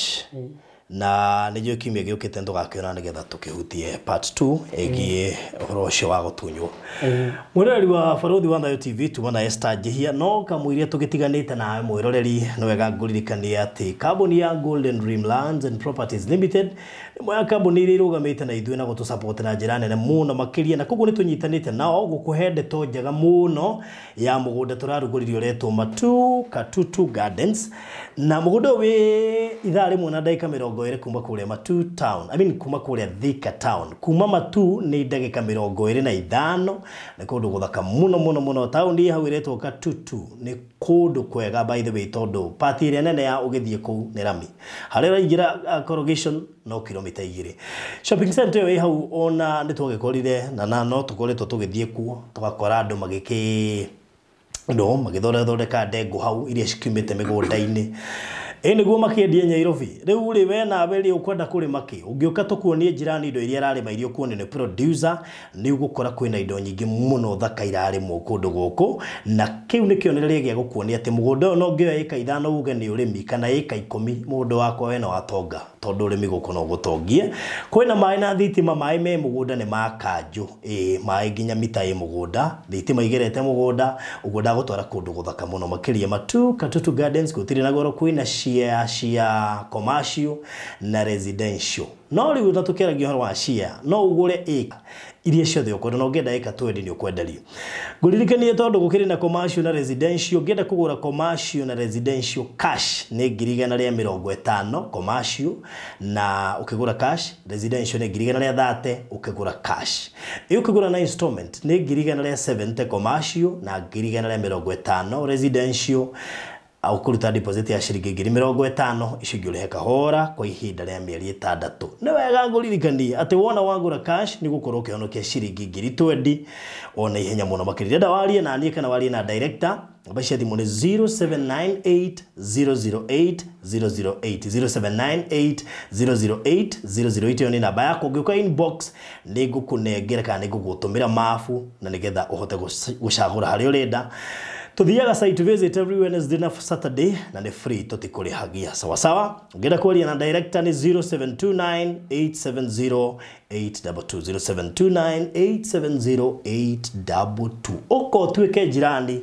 Na nĩ njũĩ kiumia gĩũkĩte tũgakĩona nĩgetha tũkĩhutie part 2 ĩgiĩ ũhoro ũcio wa gũtunywo. Mwĩroreri wa Barũthi wa Thayo TV, tuma na Esther Njihia, no kamũiria tũgĩtiganĩte nawe mwĩroreri, nĩ wega ngũririkanie atĩ kambuni ya Golden Dream Lands and Properties Limited nĩ ĩmwe ya kambuni iria irũgamĩte na ithuĩ na gũtũsupport na njĩra nene mũno makĩria, na koguo nĩ tũnyitanĩte nao gũkũhe ndeto njega mũno ya mũgũnda tũrarugũririe ũretwo Matu Katutu Gardens, na mũgũnda ũyũ wĩ ithaa rĩmwe na ndagĩka 20 kuma kũrĩa Matu town, I mean kuma kũrĩa Thika town. Kuma Matu nĩ ndagĩka 25. Nĩ kũndũ gũthaka mũno mũno mũno. Taũni hau ĩretwo Katutu nĩ kũndũ kwega, by the way, tondũ pati ĩrĩa nene ya ũgĩthiĩ kũu nĩ rami harĩa ũraingĩra corrugation no kilomita 2. Shopping center ĩyo ĩ hau ona nĩ twagĩkorire na no tũkoretwo tũgĩthiĩ kuo tũgakora andũ magĩkĩ no magĩthondeka ndengũ hau iria cikiumĩte mĩgũnda-inĩ ĩ nĩguo makĩendia Nyairobi. Rĩu rĩ, we nawe rĩ, ũkwenda kũrĩma kĩ? Ũngĩũka tũkuonie njĩra nĩ indo iria ararĩma, iria ũkuonio nĩ producer, nĩ ũgũkora kwĩna indo nyingĩ mũno thaka irarĩmwo kũndũ gũkũ, na kĩu nĩ kĩonereria gĩa gũkuonia atĩ mũgũnda ũyũ no ũngĩoya ĩka 5 uge nĩ ũrĩmi kana ĩka 10 mũgũnda wakwa we no watonga. Tondũ ũrĩmi gũkũ no gũtongie. Kwĩna maĩ na thitima, maĩ me mũgũnda nĩ ma kanjũ, ĩĩ maĩ nginya mita ĩ mũgũnda, thitima igerete mũgũnda, ũguo ndagũtwara kũndũ gũthaka mũno makĩria. Matu Katutu Gardens gũtirĩ na goro, kwĩna share cia commercial na residential. No rĩu ta tũkĩaragia ũhoro wa share, no ũgũre acre iria ciothe ũkwenda, na ũngĩenda acre 20 nĩ ũkwenderio. Ngũririkanie tondũ gũkĩrĩ na commercial na residential, ũngĩenda kũgũra commercial na residential cash nĩ 150,000 commercial, na ũkĩgũra cash, residential nĩ 130,000 ũkĩgũra cash. Ĩ ũkĩgũra na installment nĩ 170,000 commercial na 150,000 residential. Ũkũruta deposit ya ciringi 50,000, icio ingĩ ũrĩhe kahora kwa ihinda rĩa mĩeri 6. Nĩ wega ngũririkanie atĩ wona wagũra cash nĩ gũkorwo ũkĩhonokia ciringi 20,000 ona ihenya mũno makĩria. Ndĩrenda warie na niĩ kana warie na director, namba cia thimũ nĩ 0798 008 008, 0798 008 008. Ĩyo nĩ namba yakwa, ũngĩũka inbox nĩ ngũkũnengera kana nĩ ngũgũtũmĩra mabu na nĩgetha ũhote gũcagũra harĩa ũrenda. Tuthiaga site visit every Wednesday na Saturday na nĩ free, tũtikũrĩhagia. Sawa sawa. Ũngĩenda kwaria na director nĩ 0729 870 822, 0729 870 822. Ũka ũtuĩke jirani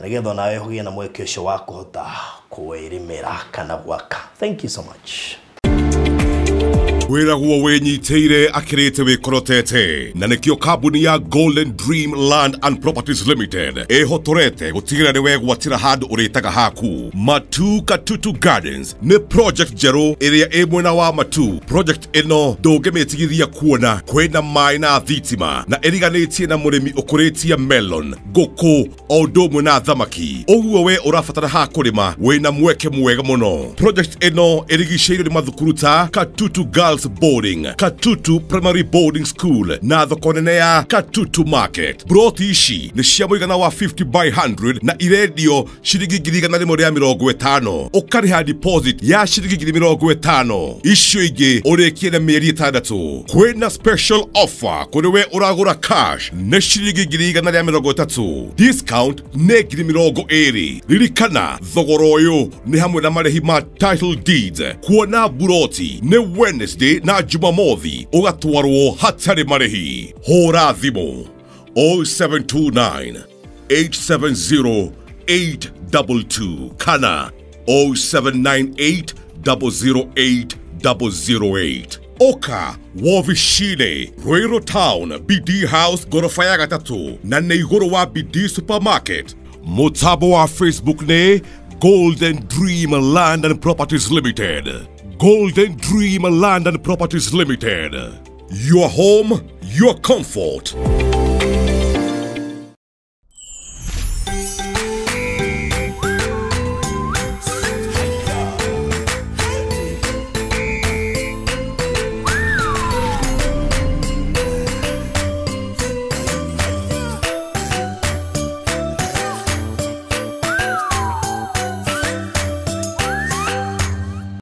nĩgetha onawe ũgĩe na mweke ũcio wa kũhota kwĩrĩmĩra kana gwaka. Thank you so much. Wĩragwo wĩnyitĩire akĩrĩte wĩkorotete, na nĩkĩo kambuni ya Golden Dream Land and Properties Limited ĩhotorete gũtigĩrĩra nĩ wegwatĩra handũ ũrĩtaga haku. Matu Katutu Gardens nĩ project njerũ ĩrĩa ĩ mwena wa Matu. Project ĩno ndũngĩmĩtigithia kuona kwĩna maĩ na thitima, na ĩriganĩtie na mũrĩmi ũkũrĩtie melon, ngũkũ o ũndũ ũmwe na thamaki. Ũguo we ũrabatara ha kũrĩma wĩna mweke mwega mũno. Project ĩno ĩrigicĩirio nĩ mathukuru ta Katutu Girls Boarding, Katutu Primary Boarding School na thoko nene ya Katutu Market. Broti ici nĩ cia mũigana wa 50 by 100 na irendio ciringi 150,000. Ũkarĩha deposit ya ciringi 50,000. Icio ingĩ ũrĩkie na mĩeri 6. Kwĩna special offer kũrĩ we ũragũra cash nĩ ciringi 130,000. Discount nĩ 20,000. Ririkana thogora ũyũ nĩ hamwe na marĩhi ma title deeds. Kuona buroti nĩ Wednesday na Jumamothi ũgatwarwo hatarĩ marĩhi. Hũra thimũ 0729 870 822 kana 0798 008 008. Oka Wovishine, Ruiru Town, BD House, gorofa ya 3 na nĩ igũrũ wa BD Supermarket. Mũtambo wa Facebook nĩ Golden Dream Land and Properties Limited. Golden Dream Land and Properties Limited. Your home, your comfort.